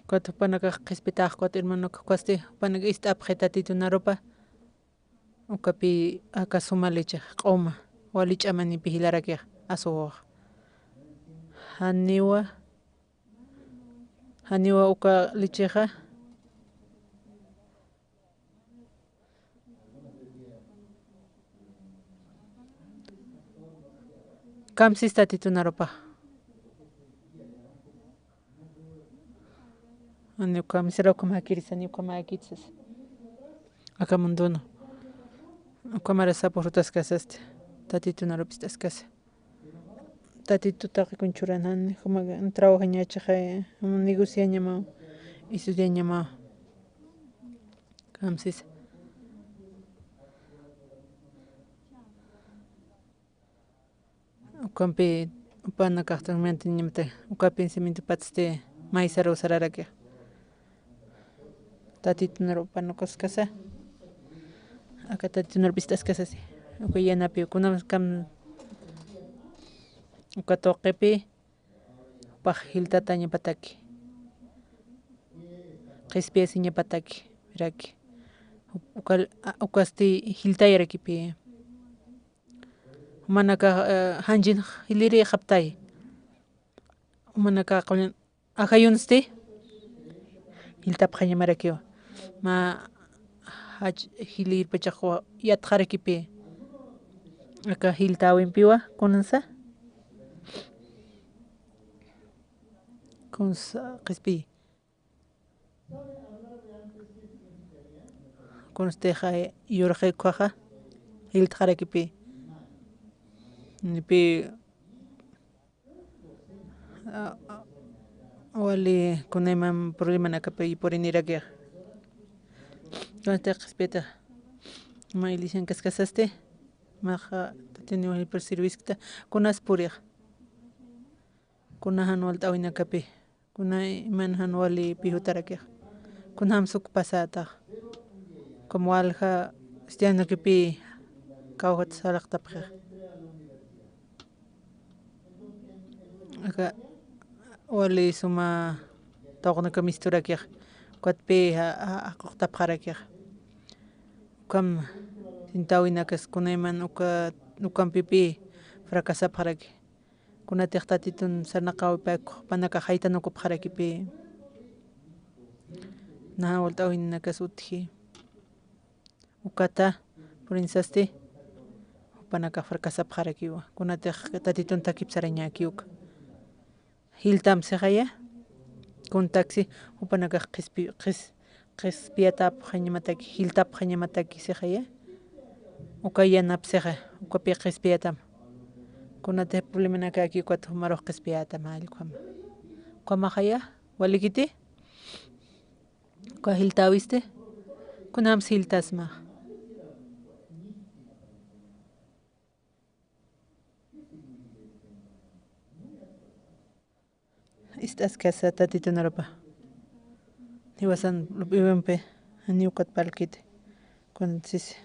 Ukat jupanakax qhispiyatax ukat hermanokax ukhasti. Jupanak ist'apxi Tatitun arupa. Ukapi aka suma lichix q'uma, wali ch'amanipi jilarakix asuwux. Janiwa, janiwa uka lichixa. Kamsis Tatitun arupa. Ani ukham sira ukham jakirisa, ani ukham jakirisa. Aka mundunu. Ukhamara sapxurutaskasa sasti. Tatitun arup ist'askasa. Tatitu taqi kun churanan, juma trabajañachaxa, juma negociañama, estudiañama. Kamsis. Ukampi, jupanakax mantenimiento, uka pensamiento patsti maysaru sararaki. Tatitun arup ukaskasa. Aka Tatitun arup ist'askasa si. Uka yanapi, kunam kam, uka tuqipi, jupax jiltatañapataki. Qhispiyasiñapataki, raki. Uka, a, ukasti jiltayarakipi. Jumanakax, eh, janchinax jilirïxaptay. Jumanakax qullan ajayunsti. Jiltapxañamarakiwa. Mä jach jilïr pachax yatxarakipi. Aka jiltäwimpiwa, kunsa. Kunsa, qhispiy. Kunstixa yurxi ukhaxa, jiltxarakipi. Nipi, a, a, wali kunaymam problemanakapi purinirakixa. Kunsti qhispiyatixa. Mä iglesian kaskasasti, maxa tatiniw jilpur sirviskta, kunas purixa. Kuna jan walt'äwinakapi, kuna iman jan walipi jutarakixa. Kunjam suk pasätaxa. Como walja cristianokipi kawjat saraqtapxixa. Aka wali suma tawqinaka misturakixa. Ukatpi ja-, ja-, jaquqtapxarakixa. Ukham sintäwinakas kunayman uka, ukampipï fracasapxaraki. Kunatix Tatitun sarnaqäwipaykux jupanakax jaytanukupxarakipi. Naja walt'äwinakas utji. Ukata purinsasti jupanakax fracasapxarakiwa. Kunatix Tatitun thakip sarañäki uka. Jiltam sixaya. Kuntaksi jupanakax qhispi-, qhis-, qhispiyatapxañamataki, jiltapxañamataki sixaya. Uka yanap sixa, ukapi qhispiyatam. Kunatix problemanakaki ukat jumarux qhispiyatam, jall ukhama. Ukhamaxaya, walikiti? Uka jiltäwisti? Kunams jiltasma. Ist'askasa Tatitun arupa. Jiwasan lup'iwimpi, janiw ukat parlkiti. Kunsis.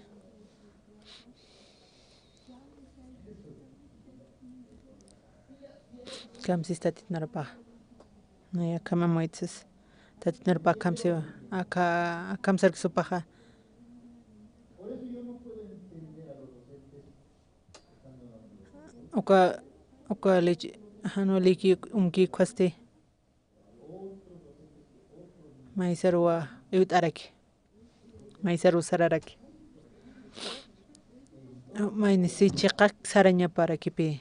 Kamsis Tatitun arupa. Naya kamamuytsis. Tatitun arupa kamsiwa. Aka, kamsarksupaxa. Uka, uka lich, jan waliki umki ukhasti. Maysaruwa iwt'araki. Maysaruw sararaki. Maynisi chiqak sarañaparakipï.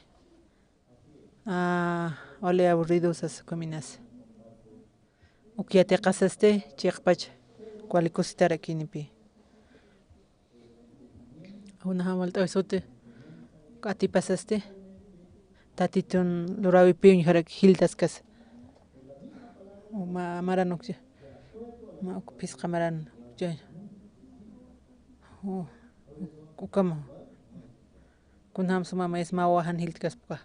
Ah, wali aburridosas ukhaminas. Uk yatiqasasti chiqpach wali kusitarakïnipï. Juna jam walt'awisuti, atipasasti, tatitun luräwipi uñjaraki jiltaskas. Ma, maran ukchi, ma uk phisqa maran ukchi. U, ukama. Kunjam suma mayas mä wawajan jiltkaspaka.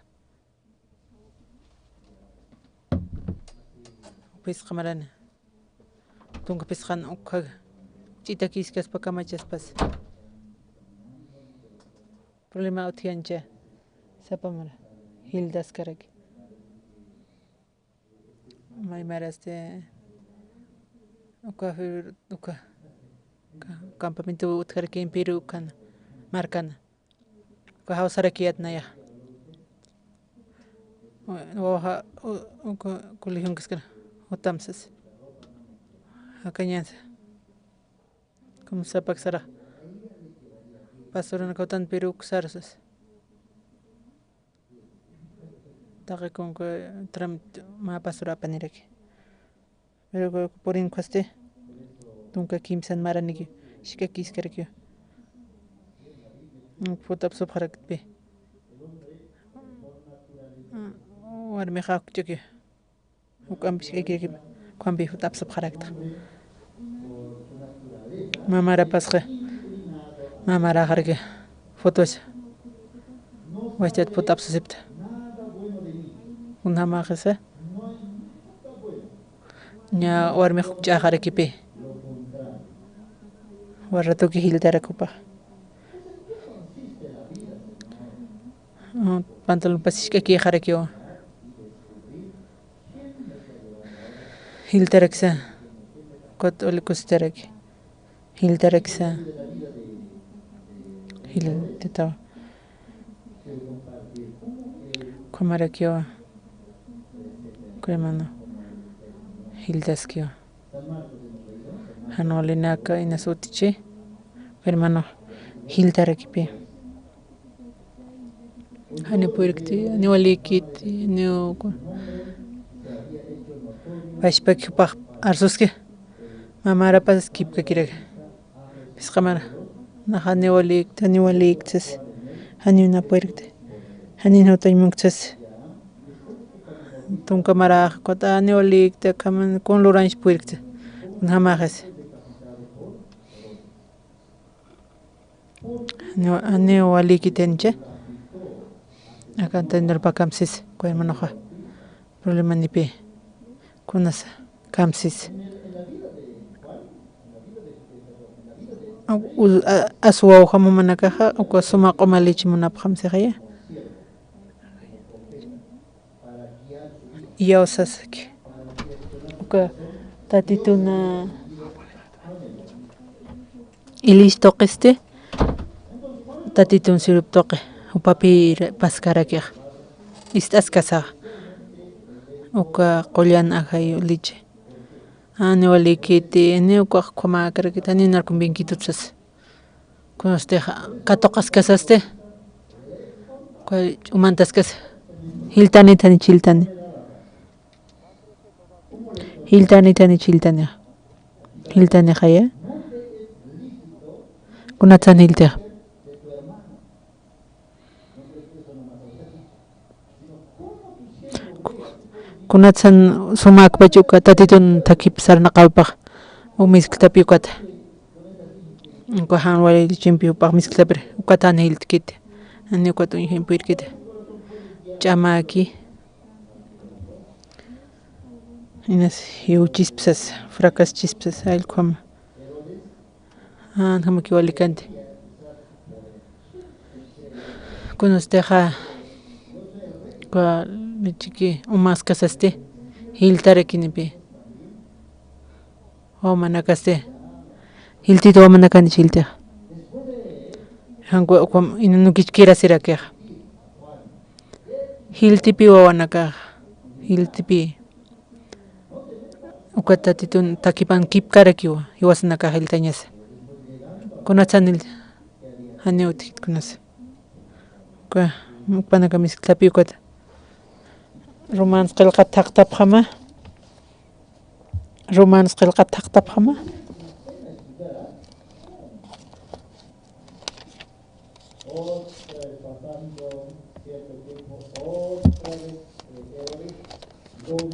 Phisqa marani. Tunka phisqan ukha ch'itakiskaspa kamachaspas. Problema utjiyancha. Sapa mara. Jiltaskaraki. Maymarasti. Uka fir-, uka. Ka-, campamento utjaraki Imperio ukana. Markana. Uka jawsarakiyät nayax. Wawaxa, u-, uka colegionkaskar jutamsas. Jakañasa. Como sapaksarax. Pastoranaka jutan Perú uksarusas. Taqi kunka tramit mä pastor apaniraki. Pero purinkhasti, tunka kimsan maraniki, jisk'akiskarakiw. Jutapsupxarakpi. Warmixa jukch'uki. Juk'ampi jisk'akiraki, ukhampi jutapsupxarakta. Mamarapasxa, mamaraxaraki, fotos. Wachat jutapsusipta. Kunjamaxisa. Ña warmix jukch'axarakipï. War ratuki jiltarak jupax. Pantalonpas jisk'akixarakiwa. Jiltaraksa. Kut uli kusitaraki. Jiltaraksa. Jiltitawa. Ukhamarakiwa. Uka hermano. Jiltaskiwa. Jan walinaka inas utji. Uka hermano. Jiltarakipï. Janiw purirkti, janiw walikiti, janiw ku-, pachpaki jupax arsuski, mamarapas kipkakiraki. Phisqa mara, nax janiw walikti, janiw walikti sas, janiw na purirkti, janiw na jutañ munkti sas. Tunka marax, ukat janiw walikti, akham kun lurañs purirkti, kunjamaxis. Janiw, janiw walikitinicha. Akan tendrpa kamsis, uka hermanoxa. Problemanipï. Kunasa kamsis. A, u, a, aswaw jamumanakaxa, uka suma q'uma leche munapxam sixaya. Iyawsasaki. Uka tatituna ilis tuqisti, tatitun sirup tuqi, jupapï paskarakixa. Ist'askasaxa. Uka qullan ajayu leche. Janiw walikiti, janiw ukax ukhamäkarakiti, janiw narkumpinkitu sas. Kunasti katuqaskasasti. Uka ch'umantaskasa. Jiltanit, janich jiltani. Jiltanit, janich jiltani. Jiltanixaya. Kunatsan jiltix. Kunatsan sumakpach uka tatitun thakip sarnaqawpax, u miskltapi ukata. Uka jan wali lechempi jupax miskltapiri, ukata jan jiltkiti. Jani ukat uñjim purirkiti. Ch'amaki. Inas jiwchispsas, fracaschispas, allqukhama. Jan jamakiw walikanti. Kunastixa, uka lechiki umaskasasti, jiltarakinipï. Wawamanakasti, jiltiti wawamanakanich jiltixa. Jan ukham ina nukichkirasirakixa. Jiltipï wawanakaxa, jiltipï. Uka tatitun thakipan kipkarakiwa, jiwasanakax jiltañasa. Kunatsan jilti, janiw utjkiti kunasa. Uka, ukpanaka miskt'api ukata. Romanos qillqat thaqtapxama. Romanos qillqat thaqtapxama.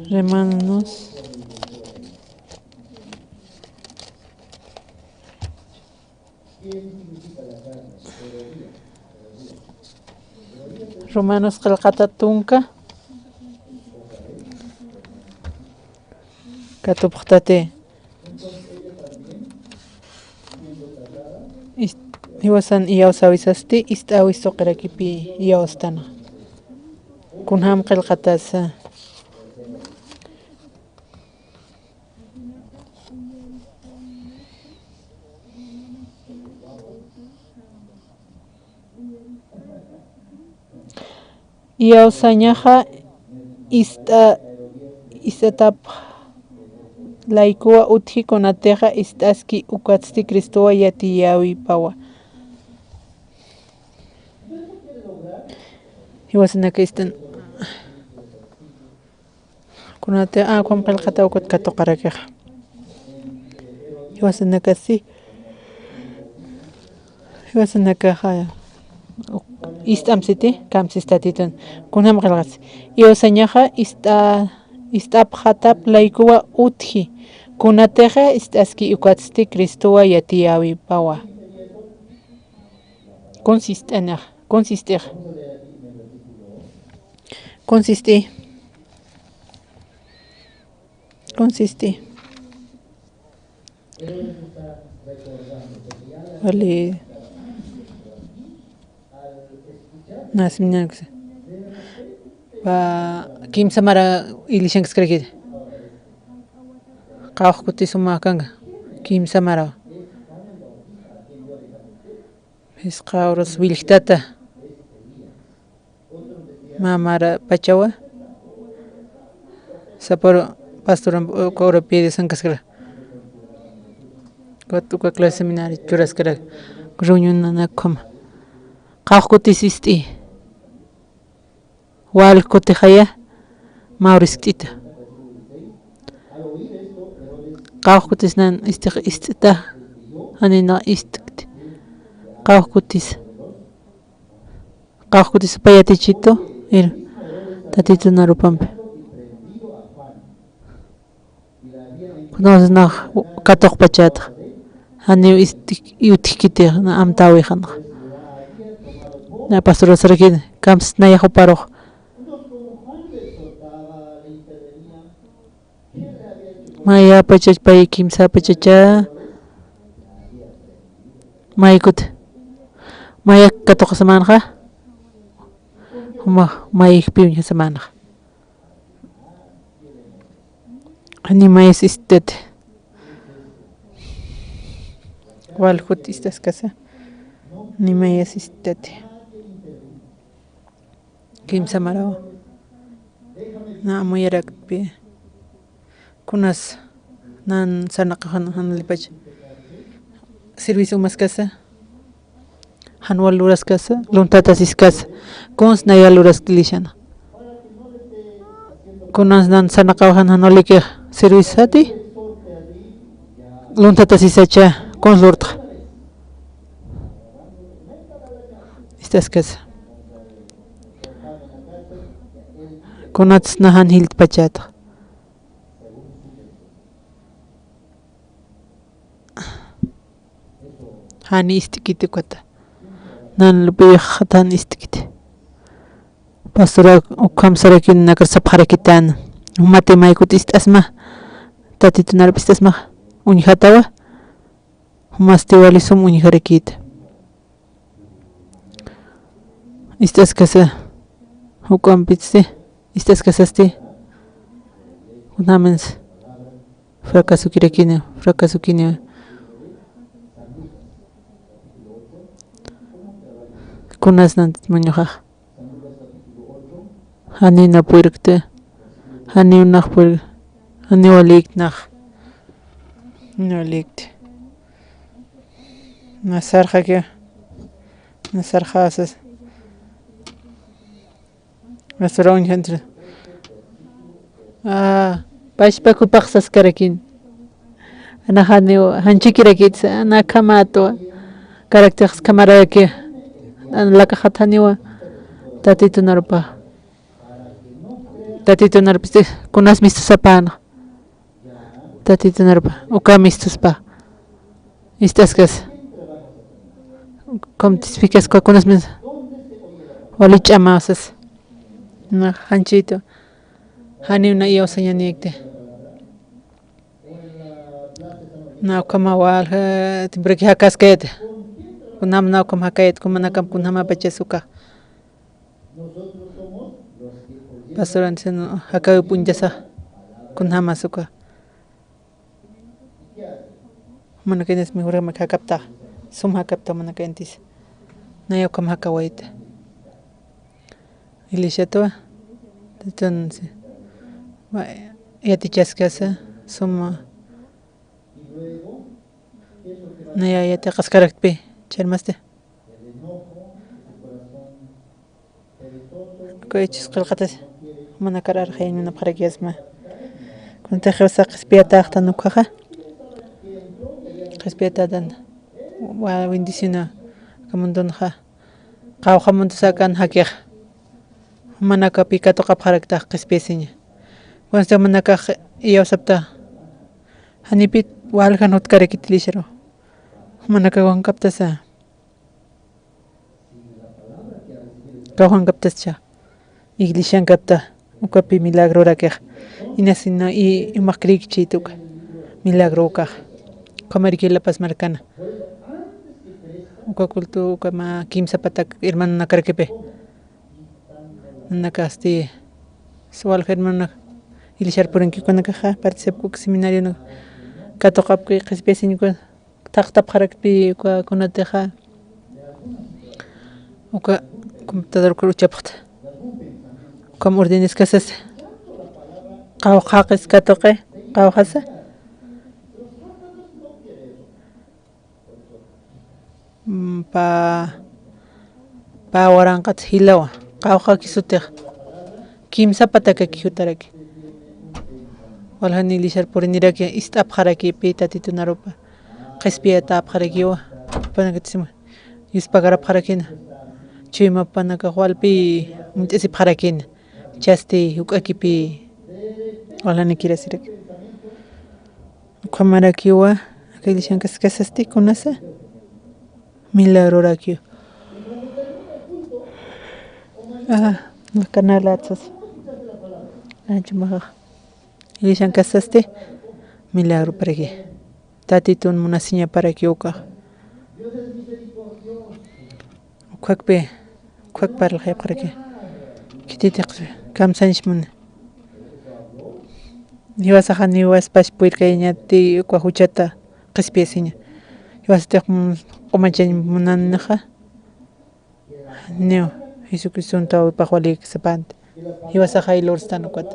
Romanos. Romanos qillqata tunka. Katupxtati. Is-, jiwasan iyawsäwisasti, ist'äwis suqirakipi iyawstana. Kunjam qillqatasa. Iyawsañaxa ist'a-, ist'atap laykuwa utji kunatixa ist'aski ukatsti Cristowa yatiyäwipawa. Jiwasanaka ist'an. Kunati, a, ukham qillqata ukat katuqarakixa. Jiwasanakasi. Jiwasanakaxa. Ist'am siti, kamsis Tatitun. Kunjam qillqasi. Iyawsañaxa ist'a-, ist'apxatap laykuwa utji. Kunatixa ist'aski ukatsti Cristowa yatiyäwipawa. Kuns ist'añax, kuns ist'ix. Kuns ist'i. Kuns ist'i. Wali. Nas miñanks. Wa kimsa mara ilishankaskarakiti. Qawqha kuti suma kanka. Kimsa mara. Phisqa horas willjtata. Mä mara pachawa. Sapporo pastoran uka hora pidi sankaskara. Ukat uka clase seminario churaskara. Reunión nanakama. Qawqha kuti sist'i. Wal kutixaya, mä hora ist'ita. Qawqha kutis nan ist'ix ist'ita, janina ist'kti. Qawqha kutis. Qawqha kutis payatichitu, ir, Tatitun arupampi. Kunasnax katuqpachätxa. Janiw isti-, utjkitix, na amtäwixanxa. Na pastorasarakin, kamsnayax juparux. Mayapachach pay kimsapachacha. Maykut. Mayak katuqasamänxa. Jumax, mayikpiw ñasamanxa. Ni mayas ist'ati. Wal kut ist'askasa. Ni mayas ist'ati. Kimsa maraw. Na amuyaraktpi. Kunas nan sarnaqaw jan, jan lipacha. Servicio umaskasa. Jan wal luraskasa, luntatasiskasa. Kuns naya luraskti lishana. Kunas nan sarnaqaw jan, jan wal liki servicio sati. Luntatasisacha, kuns lurtxa. Ist'askasa. Kunats najan jiltpachata. Jani ist'kiti ukata. Nan lup'ix jan ist'kiti. Pastora ukham sarakin nakar sapxarakitan. Jumati maykut ist'asma. Tatitun arupist'asma. Uñjatawa. Jumasti wali sum uñjarakita. Ist'askasa, juk'ampitsti, ist'askasasti, kunamins, fracasukirakiña, fracasukiniwa. Kunas nantit muñuxax. Janiw na purirkti, janiw nax purir, janiw walïkti nax, janiw walïkti. Na sarxakiw, na sarxasas. Basura uñjantri. Ah, pachpa kupax saskarakin. Ana janiw, janchikirakitsa, ana akhamatwa. Karaktix khamaraki. Ana lakaxat janiwa. Tatitun arupa. Tatitun arupa, este, kunas mistusapana. Tatitun arupa, uka mistuspa. Ist'askas. Como te explicas, uka kunas mis-, wali ch'ama sas. Na, janchitu. Janiw na iyawsañanïkti. Na ukhama walja, timpraki jakaskayat. Kunam na ukham jakayat, kumanakam kunjamapachas uka. Pastor Antonio, jakawi p'unchasa, kunjamas uka. Manakañas mejor jakapta, sum jakapta manakañtis. Naya ukham jakawayta. Iglesiatwa, entonces, ma-, yatichaskasa, suma. Naya yatiqaskarakpi, charmasti. Uka Hechos qillqatas, jumanakar arxayañ munapxarakisma. Kunatix jiwasa qhispiyatäxtan ukkhaxa. Qhispiyatätan. Wa bendiciona aka mundunxa. Qawqha mundusakan jakix. Jumanakapi katuqapxaraktax qhispiyasiña. Kunatix jumanakax iyawsapta. Janipit waljan jutkarakit Iglesiaru. Jumanakax wankaptasa. Kawkhankaptascha, iglesiankapta, ukapi milagrorakix, inasina i umax creekchït uka, milagro ukax, ukhamaraki La Paz markana. Uka culto, uka mä kimsa patak hermanonakarakipi. Nanakasti, suwalja hermanonak, iglesiar purinki ukanakaxa, participki uka seminarionak, katuqapki qhispiyasiñ uka, thaqtapxarakpi uka kunatixa, uka computador ukhar uchapxta. Ukham ordeneskasasa. Qawqhaqis katuqi, qawqhasa. Mm, pa, pa waranqat jilawa, qawqhaki sutix. Kimsa patakaki jutaraki. Waljan iglesiar puriniraki, ist'apxaraki, pi Tatitun arupa. Qhispiyatapxarakiwa, jupanakatisima, yuspagarapxarakina, chuymapanakax walpi munt'isipxarakina, chasti juk'akipi, waljanikirasiraki. Ukhamarakiwa, aka iglesiankaskasasti kunasa, milagrorakiwa. Ah, canal atsas. Anchumaxa. Iglesiankasasti, milagroparaki. Tatitun munasiñaparaki ukax. Ukhakpi, ukhak parlxayapxaraki. Khititix kamsañs muni. Jiwasaxa niwaspas purirkayañati uka juchata qhispiyasiña. Jiwasatix mun-, q'umachañ munanixa. Niw, Jesucriston tawaypax walïkisapanti. Jiwasaxa jay lurstan ukat.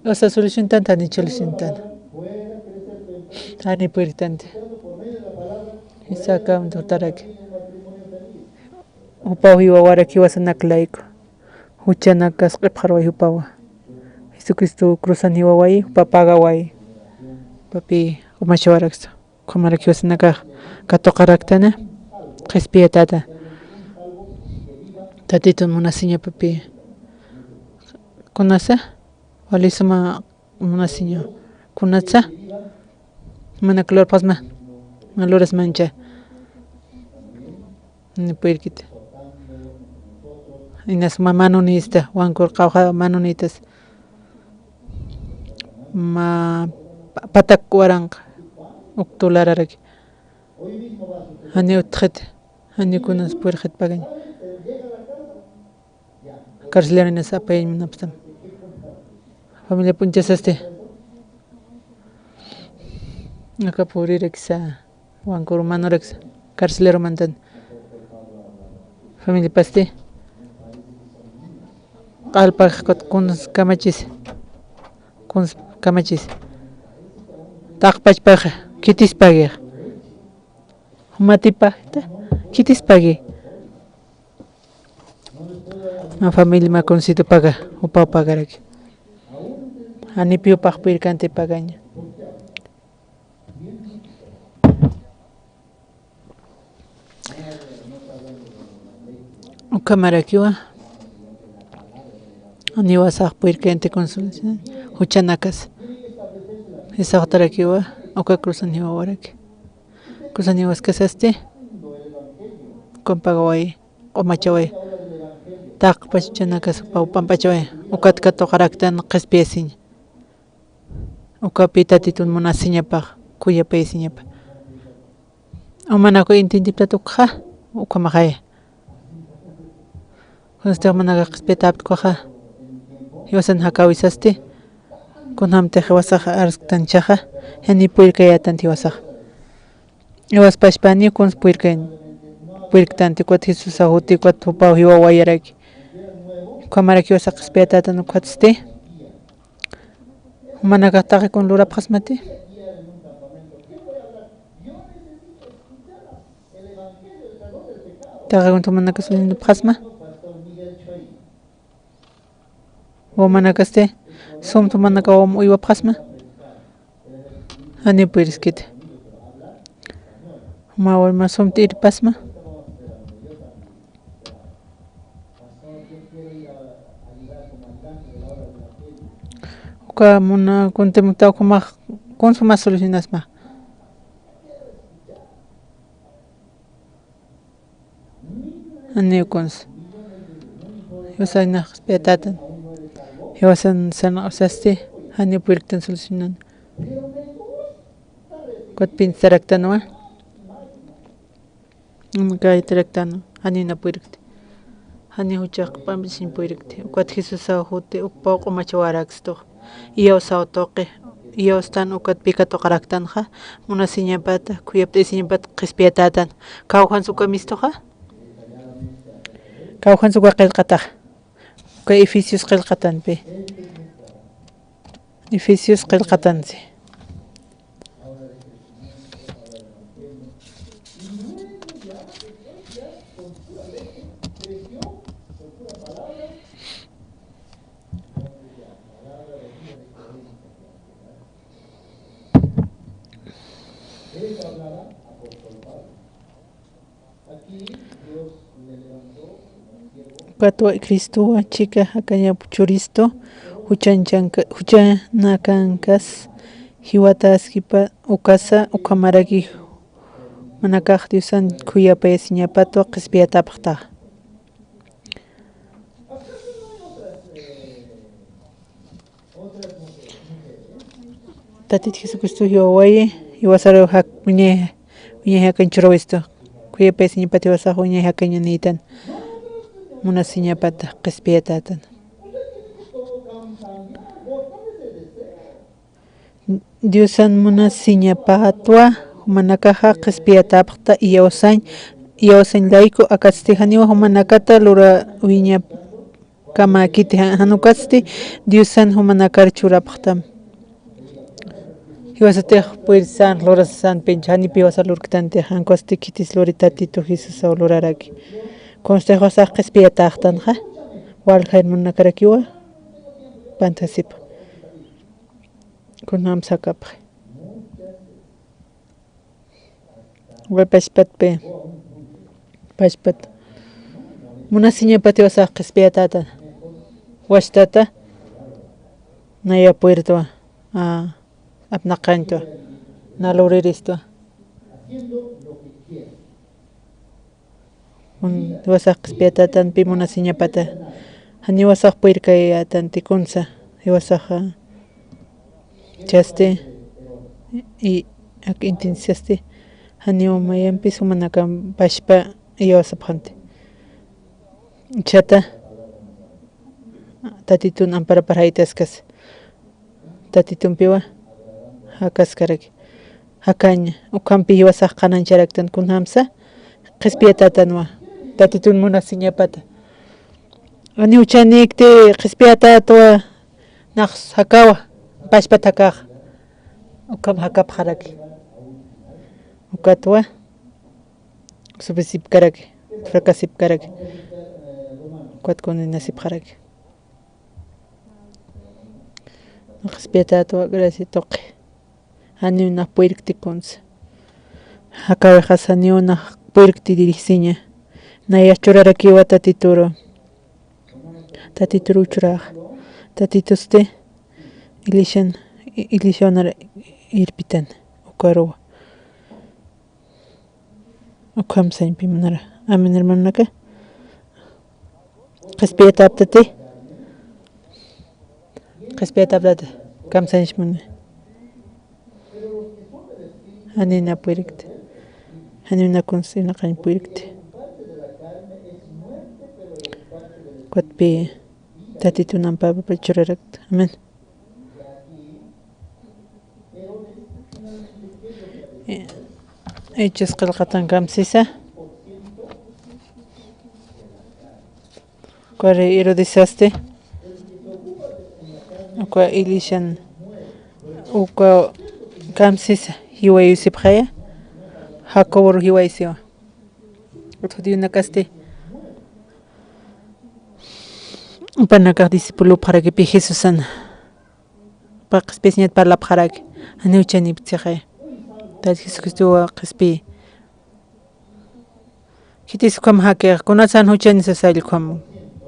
Usa soluciontan, jani soluciontan. Jani purirktanti. Jisakam tutaraki. Jupaw jiwawarak jiwasanak layku. Juchanakas q'ipxarway jupawa. Jesucristo cruzan jiwaway, jupa pagaway. Jupapi q'umachawaraksa. Ukhamaraki jiwasanakax katuqaraktana, qhispiyatata. Tatitun munasiñapapi. Kunasa, wali suma munasiña. Kunatsa, manak lurapxasma, mä lurasmancha. Ni purirkiti. Inas mä manunista, wankur qawqha manunitas. Mä pa-, patak waranqa, uk dolararaki. Janiw utjxit, janiw kunas purirxit pagañ. Carcelero inas apayañ munapxtam. Familia p'unchasasti. Aka puriraksa, wankur manuraksa, carcelero mantan. Familiapasti. Q'alpax kut kuns kamachis. Kuns kamachis. Taqpachpax, khitis pagi. Jumatipax, khitis pagi. Ma familia ma kunsitu paga, upaw pagaraki. Janipi jupax puyrkanti pagaña. Ukhamarakiwa. Janiw jiwasax puyrkanti consolación, juchanakas. Jisaxtarakiwa, uka cruzan jiwawaraki. Cruzan jiwaskasasti, ukham pagaway, q'umachaway. Taqpach juchanakas jupaw p'amp'achaway. Ukat katuqaraktan qhispiyasiña. Ukapi Tatitun munasiñapax, khuyapayasiñapa. Umanaku intintiptat ukxa, ukhamaxaya. Kunsti umanakax qhispiyataptkuxa, jiwasan jakäwisasti, kunjamtix jiwasax arsktanchaxa, jani puyrkayätanti jiwasax. Jiwas pachpani kuns puyrkan, puyrktanti, ukat Jesusaw juti, ukat jupaw jiwawayaraki. Ukhamaraki jiwasax qhispiyatätan ukhatsti. Jumanakax taqi kun lurapxasmati. Taqi kun jumanakax lurapxasma. Jumanakasti sum jumanakaw uywapxasma. Jani puyriskiti. Jumawar ma sumti irpasma. Uka muna kuntimukta ukhamax kuns jumas solucionasma. Janiw kuns. Jiwasañax qhispiyatätan. Jiwasan sarnaqasasti, janiw puyrktan solucionan. Ukat pinsaraktanwa. Kaytaraktan, janiw na puyrkti. Janiw juchax p'amp'isiñ puyrkti. Ukat Jesusaw juti, ukpaw q'umachawarakistu. Iyawsaw tuqi, iyawstan ukat pi katuqaraktanxa, munasiñapata, khuyapt'ayasiñapata qhispiyatätan. Kawkhans uka mistuxa. Kawkhans uka qillqatax. Uka Efesios qillqatanpi. Efesios qillqatansi. Ukatwa Cristowa chika jakañap churistu, juchanchanka-, juchanakankas jiwataskipa ukasa, ukhamaraki jumanakax Diosan khuyapayasiñapatwa qhispiyatapxtaxa. Tatit Jesucristo jiwawayi, jiwasaru jak-, wiñay, wiñay jakañ churawistu. Khuyapayasiñapat jiwasax wiñay jakañanïtan. Munasiñapata qhispiyatätan. Diosan munasiñapatwa jumanakaxa qhispiyatapxta iyawsañ, iyawsañ layku akatsti janiwa jumanakata lurawiñap kamakiti, jan ukatsti Diosan jumanakar churapxtam. Jiwasatix puyrisan lurasasanpincha, janipi jiwasa lurktanti, jan ukatsti khitis luri Tatitu Jesusaw luraraki. Kunsti jiwasax qhispiyatäxtanxa, walja hermanonakarakiwa pantasipa. Kunjams jakapxi. Uka pachpatpi, pachpat. Munasiñapat jiwasax qhispiyatätan. Wastata. Naya puyrtwa. A, apnaqañtwa. Na luriristwa. Jiwasax qhispiyatätanpi munasiñapata. Janiw jiwasax puyrkayätanti kunsa. Jiwasaxa. Chasti, i, ak intinsiasti. Janiw mayampis jumanakamp pachpa iyawsapxanti. Chata. Tatitun amparapar jaytaskas. Tatitumpiwa jakaskaraki. Jakaña, ukhampi jiwasax qhanañcharaktan kunjamsa, qhispiyatätanwa, Tatitun munasiñapata. Janiw juchanikti qhispiyatätwa, nax jakawa, pachpat jakax. Ukham jakapxaraki. Ukatwa. Sufrisipkaraki, fracasipkaraki. Ukat kun inasipxaraki. Qhispiyatätwa, gracias tuqi. Janiw nax puyrkti kunsa. Jakawixas janiw nax puyrkti dirigisiña. Nayax churarakiwa Tatituru. Tatituru churax. Tatitusti iglesian, i-, iglesianar irpitan. Ukaruwa. Ukham sañpi munara. Amén, hermanonaka. Qhispiyataptati. Qhispiyataptati. Kamsañs muni. Janina puyrkti. Janina kunsi naqañ puyrkti. Kutpi Tatitun ampapapa churarakta. Amén. Hechos qillqatan kamsisa. Uka rey Herodesasti. Uka iglesian. Uka kamsisa. Jiwayusipxaya. Jacobor jiwaysiwa. Judionakasti. Jupanakax discipulopxarakipi Jesusan. Jupax qhispisiñat parlapxaraki, janiw juchanipkti sixi. Tayta Jesucristowa qhispiyi. Khitis ukham jakix, kunatsan juchani sasalla ukham.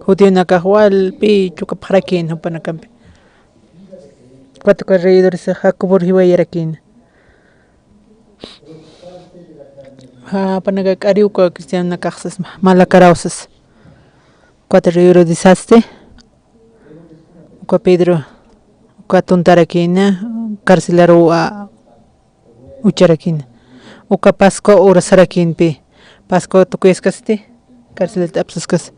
Judionakax walpi chukapxarakïn jupanakampi. Ukat uka rey Herodes Jacobor jiwayarakïn. Jupanaka k'ariw uka cristianonakax sas, malakaraw sas. Ukat rey Herodesasti. Uka Pedro, uka tuntarakïna, carcelaruw, a, ucharakïna. Uka Pascua urasarakïnpi, Pascua tukuyaskasti, carcelat apsuskas,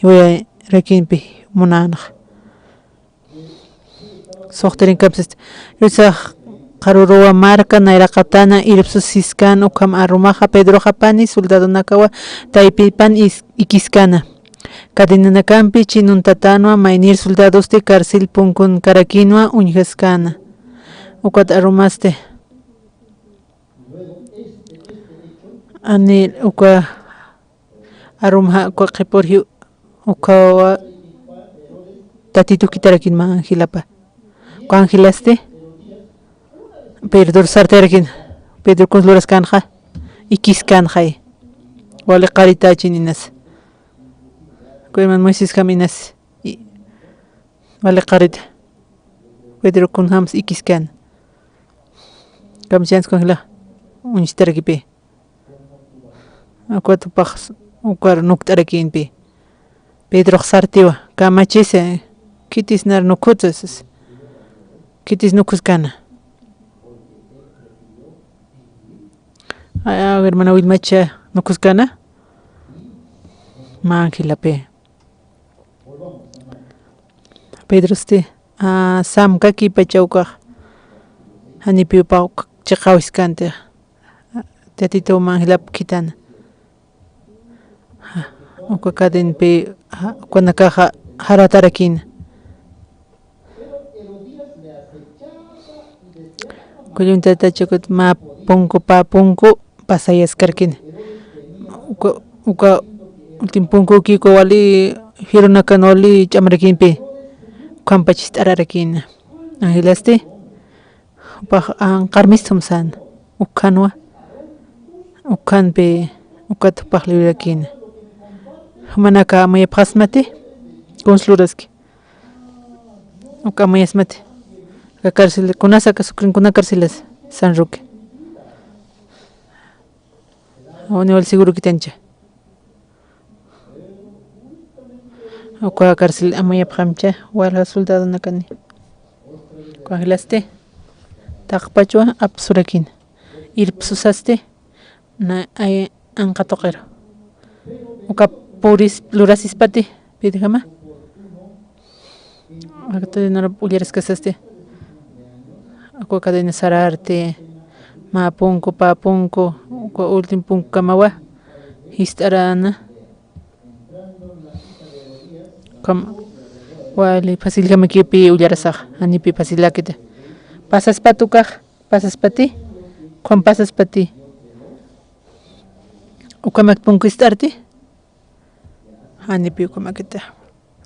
jiwayarakïnpi munänxa. Suxtirin kamsasti. Yusax qharuruwa marka nayraqatana irpsusiskän ukham arumaxa Pedroxapani soldadonakawa taypipan is-, ikiskana. Cadenanakampi chinuntatänwa maynir soldadosti carcel punkunkarakïnwa uñjaskäna. Ukat arumasti. Ani uka arumxa uka qhipurji ukawa Tatitu jikitarakïn mä angelapa. Uka angelasti Pedro sartirakin, Pedro kuns luraskänxa, ikiskänxay. Wali qaritächin inas. Uka hermano Moisés jam inas. I-, wali qarita. Pedro kunjams ikiskän. Kamsiyans kunjla uñstirakipi. Ukat jupax ukar nukt'arakïnpi. Pedrox sartiwa, kamachisa, khitis nar nukhutsa sas. Khitis nukhuskäna. Ay, ay, hermana Wilmacha, nukhuskäna. Mä angelapi. Pedrosti, a, samkakipacha ukax. Janipi jupax chiqawiskänti. Tatitu mä angelap khitana. Uka cadenpi, a, ukanakaxa jaratarakïna. Kulluntatachakut mä punku, pä punku pasayaskarkïna. Uka, uka ultim punkuki uka wali jirunakan wali ch'amarakïnpi. Ukhampach jist'ararakïna. Angelasti, jupax anqarmist sumsän. Ukhanwa. Ukhanpi, ukat jupax librarakïna. Jumanaka amuyapxasmati. Kuns luraski. Uka amuyasmati. Aka cárcel, kunasa aka sukrin kuna cárcelas, San Roque. Awni wal seguro kitancha. Uka cárcel amuyapxamcha, walja soldadonakani. Uka angelasti. Taqpachwa apsurakïna. Irpsusasti. Na, ay, anqa tuqiru. Uka puris, lurasispati, pidjama. Uka cadenarap ullaraskasasti. Uka cadena sararti, mä punku, pä punku, uka ultim punkukamawa, jist'arana. Kam, wali, fácil kamakipi ullarasax, janipi fácil lakita. Pasaspat ukax, pasaspati, ukham pasaspati. Ukhamak punku jist'arti. Janipi ukhamakita.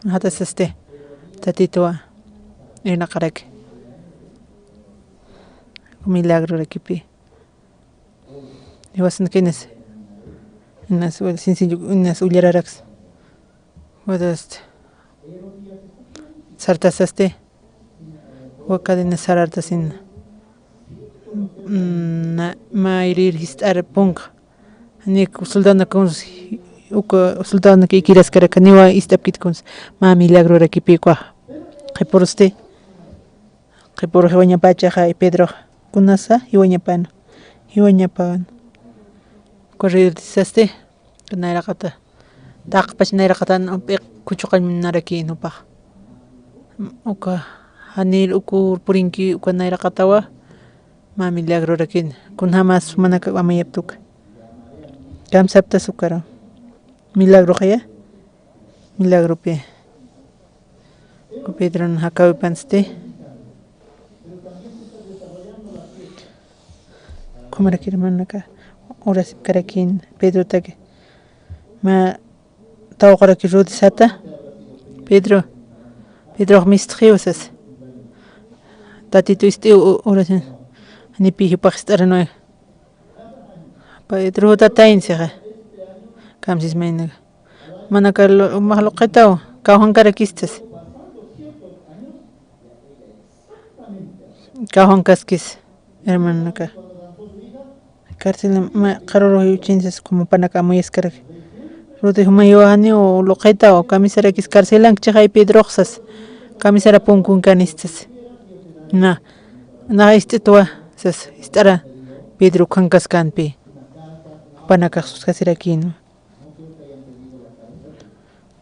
Jatasasti, Tatituwa irnaqaraki. Milagrorakipi. Jiwasanaka inas, inas, sencillo, inas ullararaksa. Watasti. Sartasasti. Wa cadena sarartasina. Mm, na, mä irir jist'ar punka. Janiw soldadonaka kunsa, uka soldadonaka ikiraskarakiniwa ist'apkit kunsa. Mä milagrorakipi ukaxa. Qhipurusti. Qhipuru jiwañapachaxa Pedroxa. Kunasa jiwañapana. Jiwañapana. Corrido disasti. Nayraqata. Taqpach nayraqatan p'iq khuchuqañ munarakïn jupax. Uka janir ukur purinki uka nayraqatawa. Mä milagrorakin. Kunjamas jumanaka amayapta uka. Kamsaptas ukaru. Milagroxaya. Milagropi. Pedron jakäwipansti. Ukhamarak hermanonaka urasipkarakïn Pedrotaki. Mä tawquraki Rodisata. Pedro, Pedrox mistxiw sas. Tatitu ist'iw u-, urasin. Janipi jupax ist'aranuy. Pedro tatayn sixa. Kamsis maynaka. Manaka lu-, max luqitaw, kawjankarakistas. Kawjankaskis, hermanonaka. Cárcel ma-, qarurux yuchinsas, como panaka amuyaskaraki. Rudi juma jiwajaniw luqitaw, kamisarakis carcelanki chixay Pedroxsas. Kamisara punkunkanistas. Na, naxa ist'itwa, sas, ist'ara Pedro kawjankaskanpi. Panakax suskasirakïnwa.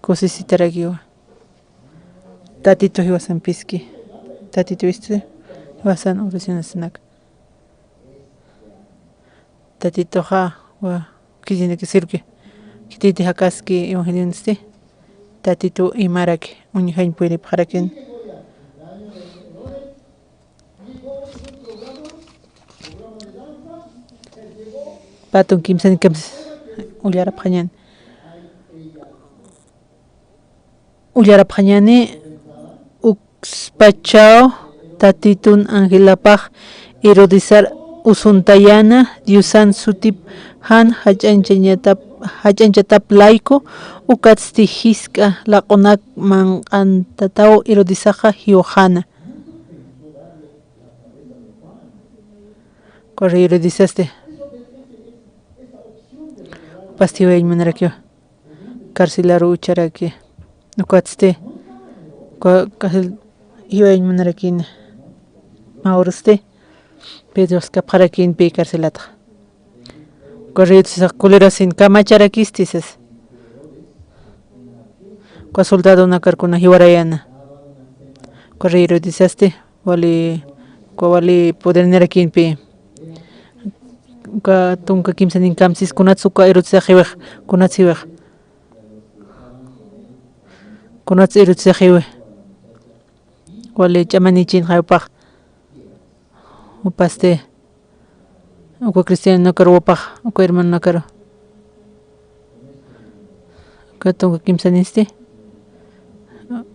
Kusisitarakiwa. Tatitu jiwasan p'iski. Tatitu istu jiwasan oracionasanaka. Tatituxa wa khitinaki sirki. Khititi jakaski evangelionsti. Tatitu imaraki. Uñjañ puyripxarakin. Patun kimsan kimsa ullarapxañäni. Ullarapxañäni ukspachaw Tatitun angelapax Herodesar usuntayäna Diosan sutip jan jach'añchañatap-, jach'añchatap layku, ukatsti jisk'a laq'unak manq'antataw Herodesaxa jiwxäna. Correo Herodesasti. Pasti jiwayañ munarakiwa. Carcelaru ucharaki. Ukatsti. Uka carcel jiwayañ munarakïna. Mä urusti. Pedrox kapxarakïnpi carcelatax. Correo Herodesas kulirasin kamacharakisti sas. Uka soldadonakar kuna jiwarayäna. Correo Herodesasti. Wali, uka wali podernirakïnpi. Uka tunka kimsanin kamsis kunats uka Herodesax jiwix, kunats jiwix. Kunats Herodesax jiwi. Wali ch'amanichin jaypax. Jupasti. Uka cristianonakaru jupax, uka hermanonakaru. Uka tunka kimsanisti.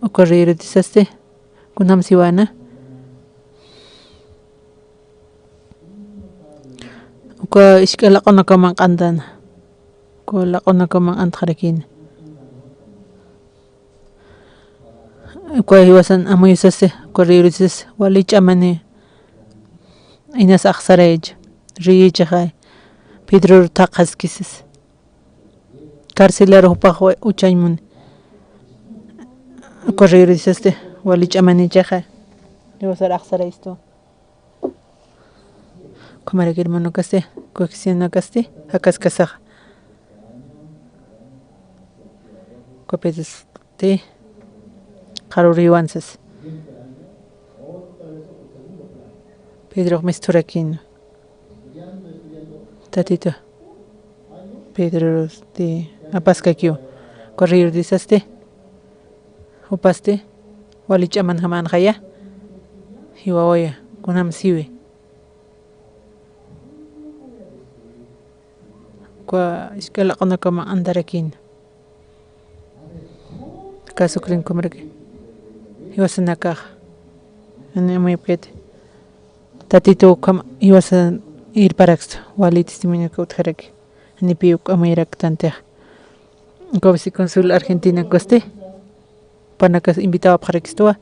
Uka rey Herodesasti. Kunjams jiwäna. Uka jisk'a laq'unakaw manq'antana. Uka laq'unakaw manq'antxarakïna. Uka jiwasan amuyusasti, uka rey Herodesasti, wali ch'amani. Inas axsarayachi, riyichixay. Pedror thaqhaskisas. Carcelaru jupax wa-, uchañ muni. Uka rey Herodesasti, wali ch'amanichixay. Jiwasar axsarayistu. Ukhamaraki hermanokasti, uka cristianokasti, jakaskasaxa. Uka Pedrosti, qaruriwansas. Pedrox misthurakïna. Tatitu. Pedrosti apaskakiw. Uka rey Herodesasti. Jupasti. Wali ch'amanjamänxaya. Jiwawaya. Kunjams jiwi. Uka jisk'a laq'unakaw manq'antarakïna. Kasukrinku maraki. Jiwasanakax. Animuyapkiti. Tatitu ukham jiwasan irparakstu. Wali testimonioka utjaraki. Janipi uk amuyaraktantix. Uka viceconsul Argentina kusti. Panakas invitawapxarakistuwa.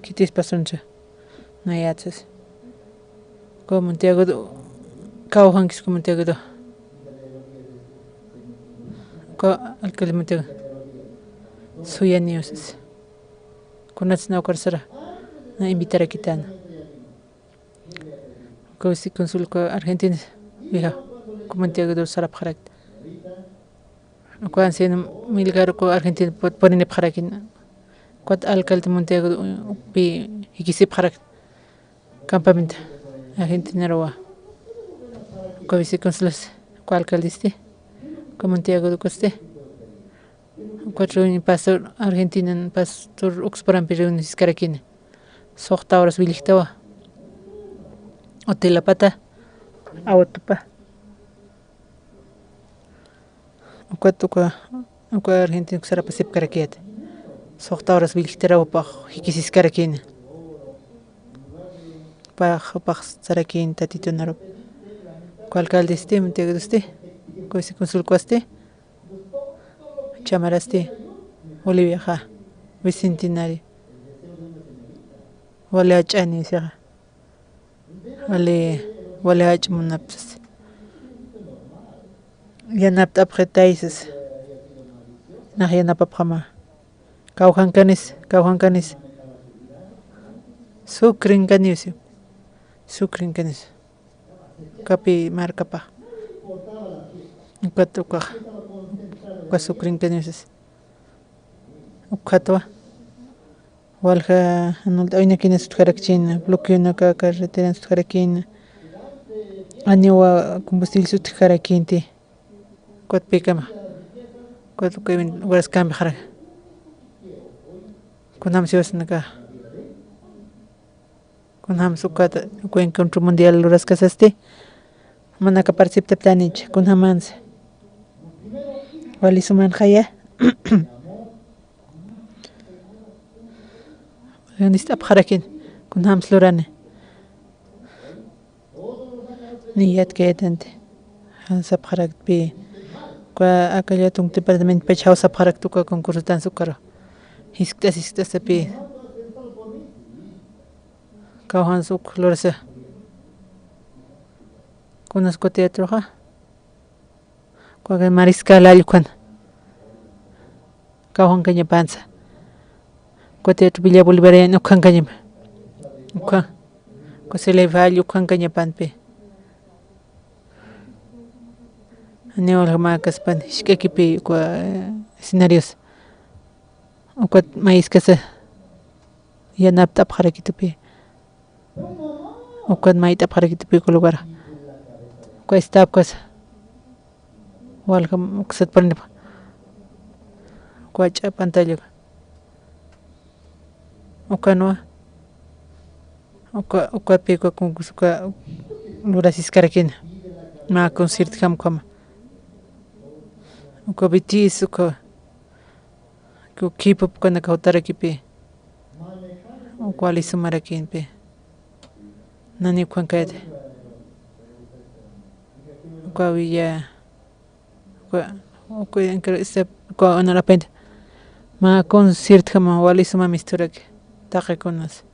Khitispasuncha. Nayatsas. Uka Monteagudo, kawjankis uka Monteagudo. Uka alcalde Monteagudo. Suyaniusas. Kunatsa na ukar sara. Na invitarakitana. Uka viceconsul uka Argentina. Wija. Uka Monteagudo sarapxarakta. Uka anciano Milgar uka Argentina pu-, purinipxarakin. Ukat alcalde Monteagudo pi jikisipxarak. Campamento Argentinaruwa. Uka viceconsules, uka alcaldesti, uka Monteagudo kusti. Uka reuni-, pastor Argentinan pastor uksprampi reunisiskarakini. Suxta horas williktawa. Hotelapata, autopa. Ukat uka, uka Argentina sarapasipkarakiyat. Suxta horas williktarawpax jikisiskarakini. Pax, pax sarakin Tatitunarup. Uka alcaldesti, Monteagudosti, uka viceconsul kusti, chamarasti, Boliviaxa, bicentenario. Wali ach'ani sixa. Wali, wali ach'a munapsas. Yanapt'apxitaysas. Nax yanapapxama. Kawjankanis, kawjankanis. Sukrinkanis. Sukrinkanis. Kapi markapax. Ukat ukax. Uka sukrinkanis. Ukatwa. Walja, jan uñakinas utjarakchina, bloqueonaka carreteran utjarakina. Aniwa combustibles utjarakinti. Ukat pikama. Ukat uka lugares cambiaxaraki. Kunjams jiwasanaka. Kunjams ukat, uka encuentro mundial luraskasasti. Manaka participtaptanicha, kunjamansa. Wali sumanxaya. Nist'apxarakin, kunjams lurani. Niyatkaytanti. Sapxarakpi. Uka aka Llatun departamentpach jawsapxarakta uka concursotan ukaru. Jiskt'as, jiskt'asapi. Kawjans uk lurasa. Kunas uka teatroxa. Uka Mariscal allkhan. Kawjankañapansa. Uka teatro Villa Bolivariana ukhankañapa. Uka. Uka Celefalla ukhankañapanpi. Aniwa walja mä kaspan, jisk'akipi uka, eh, escenarios. Ukat mayiskasa yanapt'apxarakitupi. Ukat mayt'apxarakitupi uka lugar. Uka estapkasa. Walja uksat purinipxa. Uka ch'a pantalla. Ukanwa. Uka, ukapi uka concurso uka lurasiskarakina. Mä conciertojam ukhama. Uka B T S uka. Uka K-pop ukanaka jutarakipi. Uka wali sumarakimpi. Nani ukhankayati. Uka wiya. Uka, uka, uka, uka unarapinta. Mä conciertojama wali suma misturaki. Taqikunas.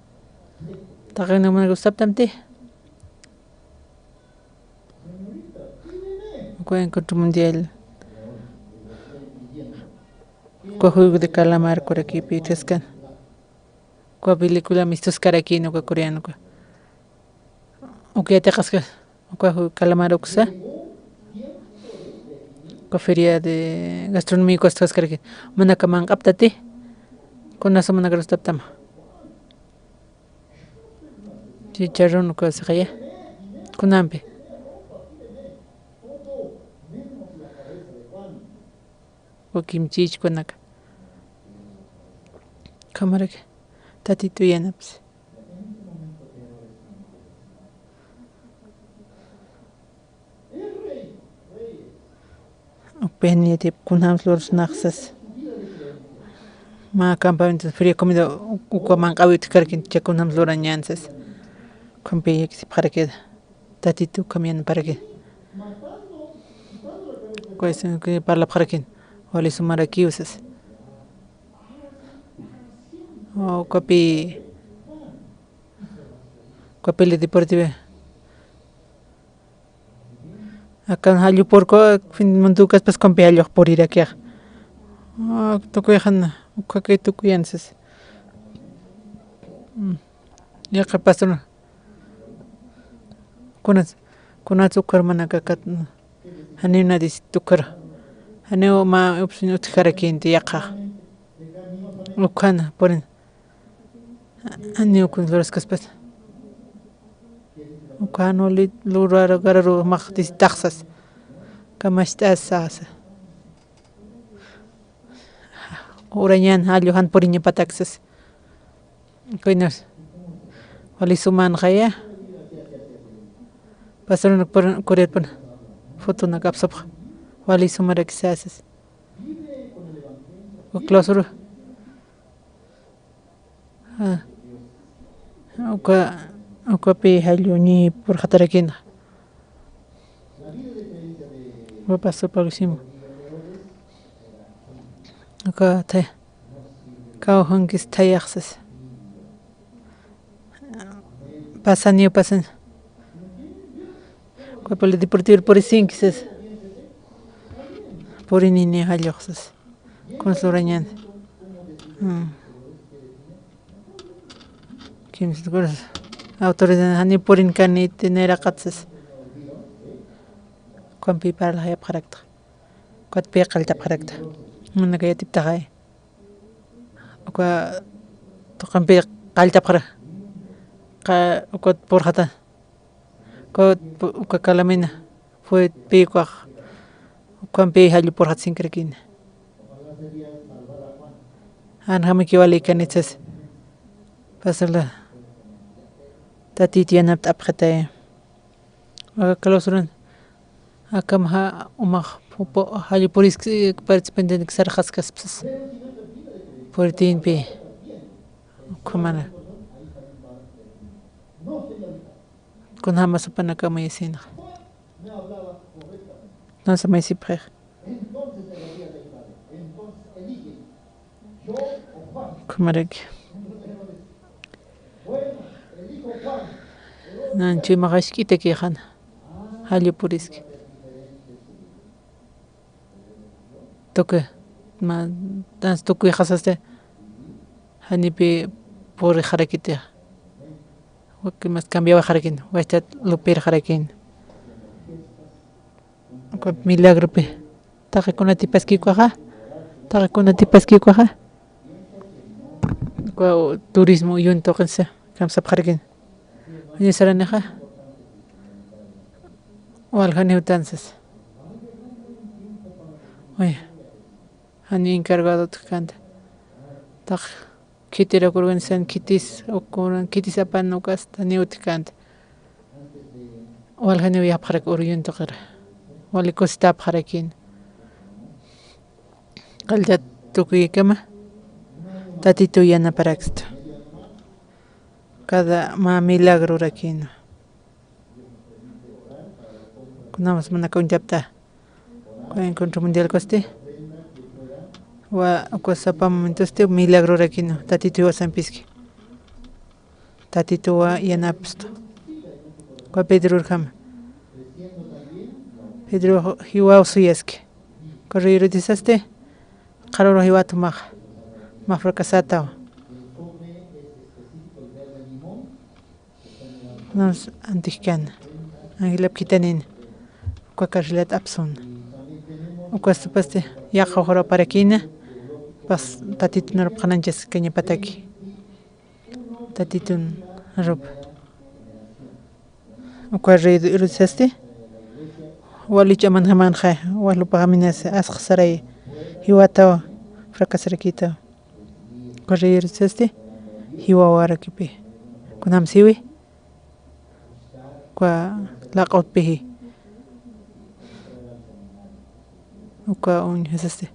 Taqinamana gustaptamti. Uka encuentro mundial. Uka juego de calamar kurakipi chaskan. Uka película mistuskarakina uka coreano uka. Uka yatiqaska. Uka juego calamar uksa. Uka feria de gastronomía uka utjaskarakina. Manaka manq'aptati. Kunasa manaka gustaptama. Chicharrón uka saqaya. Kunampi. Uka kimchichkunaka. Ukhamaraki. Tatitu yanapsi. Ukpiniti kunjams lurasnaxsas. Mä campamento fría comida, uka manq'awi utjkarakin, kunjams lurañän sas. Ukham pï yakisipxarakïta. Tatitu ukham yanaparakïta. Uka parlapxarakin, wali sumarakiw sas. Uka pï, uka pili deportiva. Akan jallupurku, fin de mundo ukaspas ukampi jallux purirakixa. Ah, tukuyxan, ukhakay tukuyan sas. Mm. Yaqha pastor. Kunats, kunats ukharmanakakat, janiw nadie tukhar. Janiw mä upsin utjarakinti yaqha. Ukhana, purin. Janiw kun luraskaspas. Ukhanu li-, lurarukararu maqtist'axsas. Kamacht'asasa. Urañan jallu jan puriñapataksas. Kuynas. Wali sumanxaya. Pasarunak pur-, kurirpun. Fotonak apsapxa. Wali sumarakisasas. Clausura. Ah. Uka, ukapi jallu ñi purxatarakina. Uka pastor Pablo Simo. Uka tha-, kawjankis thayaxsas. Pasaniw pasan. Uka pali deportivo purisinki sas. Purinini jalluxsas. Kunsa urañan. Mm. Kimsa kuras. Autoridad jani purinkaniti nayraqatsas. Ukampi parlaxayapxarakta. Ukat pï qalltapxarakta. Munaka yatiptaxay. Uka tuqampi qalltapxara. Qa-, ukat purxata. Uka, uka calamina. Fue pï ukax. Ukampi jallu purxat sinkirakina. Jan jamiki wali kanitsas. Pasala. Tatitu yanapt'apxitay. Aka clausuran. Akam ja-, umax pu-, pu-, jallu puriski, participante sarxaskaspsas. Puritinpi. Ukhamana. Kunjämas apanakamuyasinxa. Kunjämas apankapxi. Ukhamaraki. Nanchu imax ask'itakixan. Jallu puriski. Tukuy, ma, danza tukuyxasasti, janipi purixarakiti. Waki mas cambiawixarakin, wachtat lupirxarakin. Uka milagropi. Taqi kunatipaski ukaxa, taqi kunatipaski ukaxa. Uka turismo uyun tuqinsa, kamsapxarakin. Jani saranixa. Waljaniw tansas. Oye, jani encargado utjkänti. Taq khitirakurkani san khitis, uka khitis apan ukasta jani utjkänti. Waljaniw yapxarak uruyun tuqir. Wali kusitapxarakin. Qalltat tukuykama Tatitu yanaparaksta. Cada mä milagrorakina. Kunjämas munaka uñtapta. Encuentro mundial kusti. Wa, uka sapa momentosti milagrorakina. Tatitu jiwasampiski. Tatituwa yanapstu. Uka Pedro urjama. Pedro jiwaw suyaski. Uka rey Herodesasti. Qharuru jiwat jumax. Mä fracasatawa. Kunjams antijkana. Angelap khithanina. Uka carcelat apsuna. Ukasti pasti yaqha juraparakina. Pas Tatitun arup qhanañchaskañapataki. Tatitun arup. Uka rey Herodesasti. Wali ch'amanjamanxa, wal jupax aminasa, asxa saray jiwataw, fracasarakitaw. Uka rey Herodesasti jiwawarakipi. Kunjamsiwi. Uka laq'utpiji. Uka uñjasasti.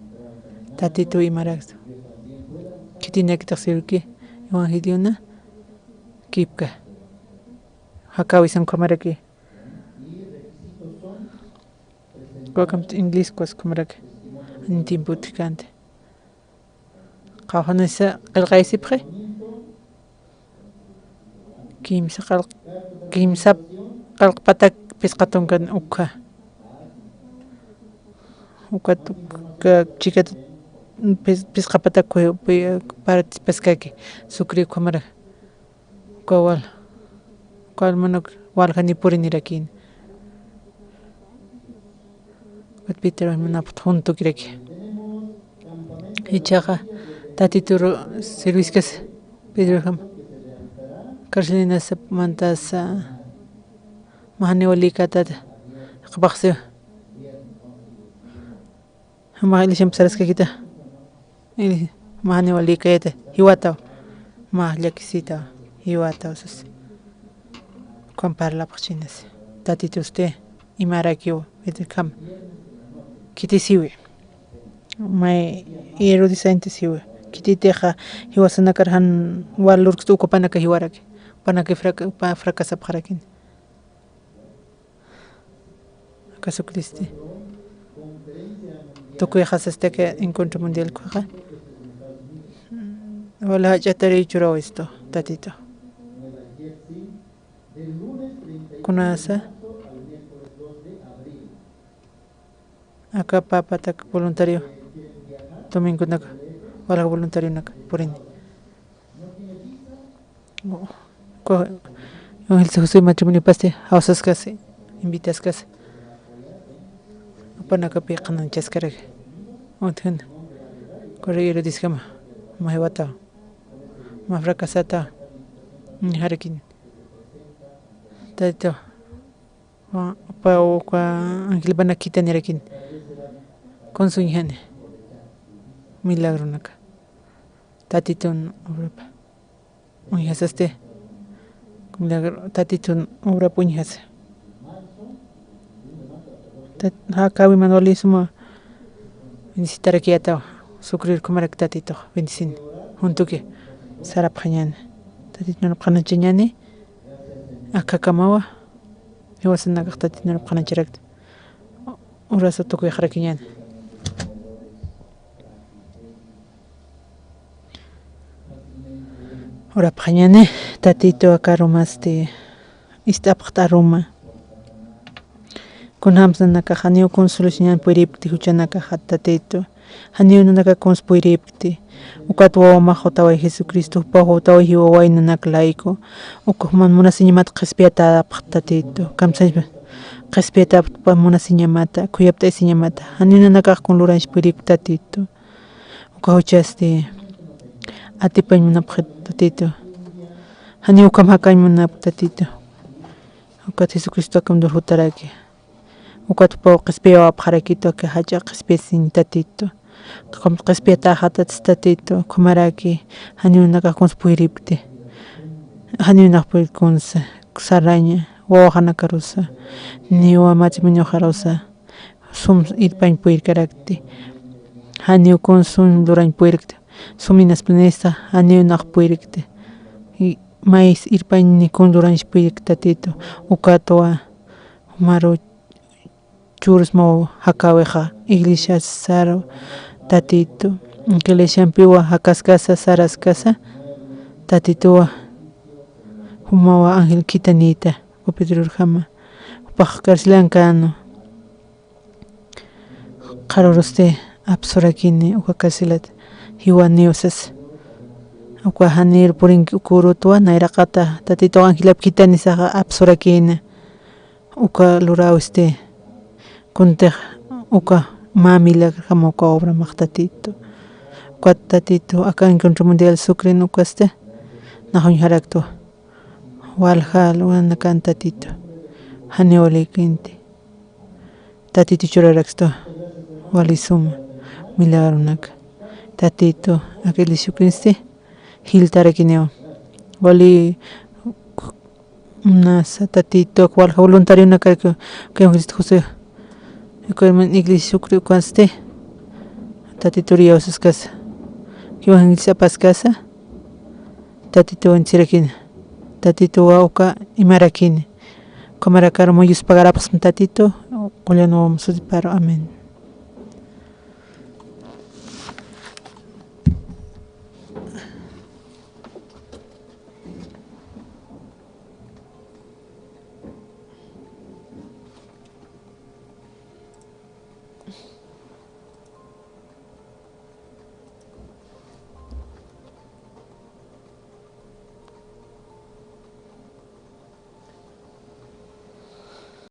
Tatitu imarakstu. tinakitix sirwki, evangeliona kipka. Jakawisan ukhamaraki. Ukakamti inglés kuwas ukhamaraki. Jan tiempo utjkänti. Qawqhanisa qillqaysipxi. Kimsa qal-, kimsa qallqpatak phisqa tunkan ukha. Ukat uka chikat phis-, phisqa patak partispaskaki. Sucre ukhamara. Uka wal-, uka hermano waljani purinirakïn. Ukat Pedro hermanapxta juntukiraki. Jichhaxa Tatitur sirwiskas Pedrojam. Carcelinas mantasa mä janiw lïkätata jaqpaxsiwa. Mä iglesiampi saraskakita. Iglesia, mä janiw lïkäyata jiwataw. Mä llakisitaw jiwataw sas. Ukham parlapxchinas. Tatitusti imarakiw, Pedrojam. Khitisiwi. May Herodes saynta siwi. Khititixa jiwasanakar jan wal lurkstu uka panaka jiwaraki. Panaka fraca-, pa-, fracasapxarakin. Jesucristo. Tukuyxasasti aka encuentro mundial ukhaxa. Wal jach'atari churawistu, Tatitu. Kunasa. Aka papatak voluntario, domingonaka, walja voluntarionaka purini. Ku-, Evangelista Josué matrimonio pasti, jawsaskasi, invitaskas. Apanakapi qhananchaskaraki. Utjun. Correo Herodeskama, mä jiwataw. Mä fracasata. Jarakin. Tayto. Wa-, pa uka angelpanak khithanirakin. Kuns uñjani. Milagronaka. Tatitun obrapa. Uñjasasti. Milagro, Tatitun obrapa uñjasa. Tat-, jakawi man wali suma. Bendecitarakiyataw. Sucre ukhamarak Tatitux bendecini. Juntuki. Sarapxañani. Tatitun qhanachañani. Akhakamawa, jiwasanakax Tatitun qhanacharakta. Urasa tukuyxarakiñani. Urapxañani, Tatitu aka arumasti, ist'apxta aruma. Kunjams nanakax janiw kuns solucionañ puripkti juchanakaxa Tatitu. Janiw nanakax kuns puripkti. Ukat wawamax jutaway Jesucristo, jupax jutaway jiwaway nanak layku. Uka juman munasiñamat qhispiyatapxta Tatitu. Kamsañpa qhispiyatapxta munasiñamata, khuyapt'ayasiñamata. Janiw nanakax kun lurañs puripkti Tatitu. Uka juchasti atipañ munapxit Tatitu. Janiw ukham jakañ munapkti Tatitu. Ukat Jesucristo akham lur jutaraki. Ukat jupaw qhispiyawapxarakitu, aka jach'a qhispiyasiñ Tatitu. Qhispiyatäxatatsti Tatitu, ukhamaraki, janiw nanakax kuns puripkti. Janiw nanakax puripkti kuns, saraña, wawaxanakarusa, niwa matrimonioxarusa, sum irpañ purkarakti. Janiw kuns sum lurañ purkti. Sum inaspanisa, janiw nanakax purkti. Y may irpañ ni kun lurañ purkti Tatitu, ukatwa, Jumaru churus mä jakawixa, iglesias saru Tatitu, iglesiampiwa jakaskasa, saraskasa, Tatituwa, jumawa ángel khithanïta, uka Pedrorjama, jupax carcelankänwa. Qharürusti apsurakini uka carcelat, jiwaniw sas. Uka janir purinki uka urutwa, nayraqata Tatituw angelap khithanisaxa apsurakïna. Uka luräwisti, kuntix uka mä milagrjama uka obramax Tatitu. Ukat Tatitu, aka encuentro mundial Sucren ukasti, nax uñjaraktwa. Walja luranakän Tatitu. Janiw lïkïnti. Tatitu churarakstu. Wali suma. Milagronaka. Tatitu, aka iglesiakisti jiltarakiniwa. Wali munasa Tatitu, walja voluntarionaka, aka Jesucristo José, aka hermano iglesia Sucre ukasti, Tatitur iyawsaskasa. Jiwasankichis apaskasa, Tatitu wañuchirakini, Tatitu wawka imarakini. Ukhamarakaru muyuspagarapxsma Tatitu, qullan wawam sutiparu. Amén.